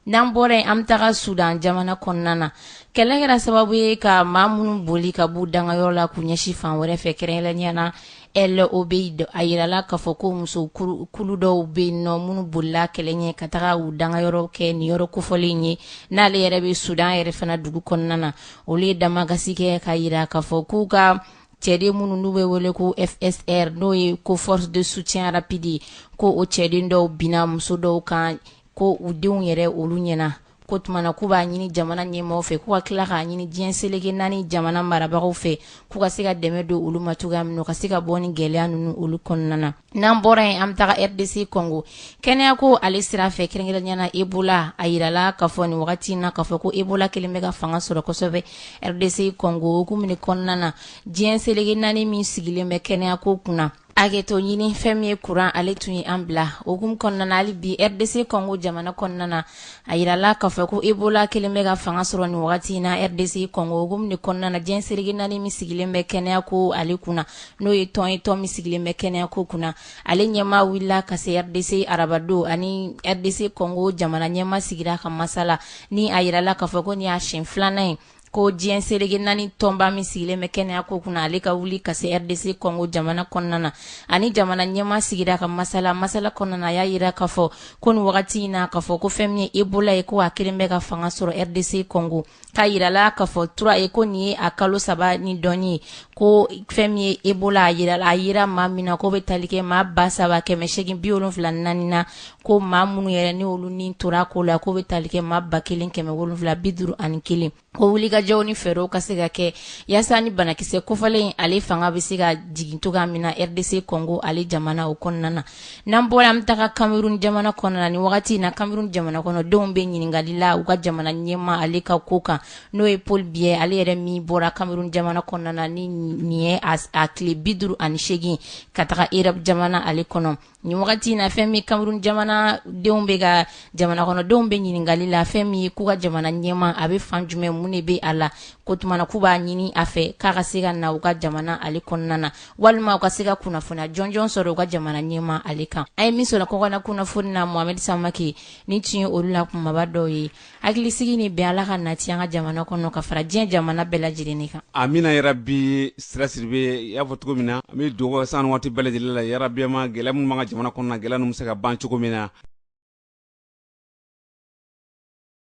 N'an bɔra yen, an bɛ taga Sudan jamana kɔnɔna na. Kɛlɛ kɛra sababu ye ka maa minnu boli ka b'u dangayɔrɔ la k'u ɲɛsin fan wɛrɛ fɛ, kɛrɛnkɛrɛnnenya la El Obeid. A yirala k'a fɔ ko muso kulu dɔw bɛ yen nɔ minnu bolila kɛlɛ ɲɛ ka taga u dangayɔrɔ kɛ nin yɔrɔ kofɔlen ye, n'ale yɛrɛ bɛ Sudan yɛrɛ fana dugu kɔnɔna na. Olu ye damakasi kɛ ka yira k'a fɔ k'u ka cɛden minnu n'u bɛ wele ko FSR, n'o ye ko force de soutien rapide, ko o cɛden dɔw binna muso dɔw kan, ko u denw yɛrɛ olu ɲɛna, ko tuma na k'u b'a ɲini jamana ɲɛmaaw fɛ, k'u ka tila k'a ɲini diɲɛ seleke 4 jamana marabagaw fɛ, k'u ka se ka dɛmɛ don olu ma cogoya min na, u ka se ka bɔ ni gɛlɛya ninnu olu kɔnɔna na. N'an bɔra yen, an bɛ taga RDC Congo. Kɛnɛyako ale sira fɛ, kɛrɛnkɛrɛnnenya la Ebola, a yirala k'a fɔ nin wagati in na k'a fɔ ko Ebola kelen bɛ ka fanga sɔrɔ kosɛbɛ RDC Congo hukumu de kɔnɔna na. Diɲɛ seleke 4 min sigilen bɛ kɛnɛyako kunna, hakɛto ɲini fɛn min ye kuran ale tun ye an bila hukumu kɔnɔna na. Hali bi RDC Congo jamana kɔnɔna na, a yirala k'a fɔ ko Ebola kelen bɛ ka fanga sɔrɔ nin wagati in na RDC Congo hukumu de kɔnɔna na. Diɲɛ seleke 4 min sigilen bɛ kɛnɛyako ale kunna, n'o ye tɔn ye, tɔn min sigilen bɛ kɛnɛyako kunna, ale ɲɛmaa wulila ka se RDC arabado, ani RDC Congo jamana ɲɛmaa sigira ka masala, ni a yirala k'a fɔ ko nin y'a siɲɛ 2nan ye ko diɲɛ seleke 4 tɔnba min sigilen bɛ kɛnɛyako kunna, ale ka wuli ka se RDC Congo jamana kɔnɔna na, ani jamana ɲɛmaa sigira ka masala kɔnɔna na. A y'a yira k'a fɔ ko nin wagati in na k'a fɔ ko fɛn min ye Ebola ye, ko a kelen bɛ ka fanga sɔrɔ RDC Congo. K'a yirala k'a fɔ tura ye ko nin ye a kalo 3 ni dɔɔni ye, ko fɛn min ye Ebola, a yira maa min na ko bɛ tali kɛ maa 3874 na, ko maa minnu yɛrɛ ni olu ni tora ko la, ko bɛ tali kɛ maa 1751, ko wulikajɔw ni fɛɛrɛw ka se ka kɛ yaasa ni banakisɛ kofɔlen ale fanga bɛ se ka jigin cogoya min na RDC Congo ale jamana o kɔnɔna na. N'an bɔra, an bɛ taga Cameroun jamana kɔnɔna na. Nin wagati in na, Cameroun jamana kɔnɔdenw bɛ ɲininkali la u ka jamana ɲɛmaa ale ka ko kan, n'o ye Paul Biya, ale yɛrɛ min bɔra Cameroun jamana kɔnɔna na ni nin ye a tile 58 ka taga Europe jamana ale kɔnɔ. Nin wagati in na, fɛn min Cameroun jamanadenw bɛ ka jamana kɔnɔdenw bɛ ɲininkali la, fɛn min ye k'u ka jamana ɲɛmaa a bɛ fan jumɛn, mun de bɛ a la, ko tuma na k'u b'a ɲini a fɛ k'a ka se ka na u ka jamana ale kɔnɔna na, walima u ka se ka kunnafoniya jɔnjɔn sɔrɔ u ka jamana ɲɛmaa ale kan. An ye min sɔrɔ kɔkanna kunnafoni na, Mohamed Samake, ni tun ye olu la kumaba dɔw ye. Hakilisigi ni bɛn, Ala ka nati an ka jamana kɔnɔ ka fara diɲɛ jamana bɛɛ lajɛlen kan. Amina yarabi. Sira Sidibe, i y'a fɔ cogo min na, an bɛ dugawu san waati bɛɛ lajɛlen la yarabi ma gɛlɛya minnu b'an ka jamana kɔnɔ na, gɛlɛya ninnu bɛ se ka ban cogo min na.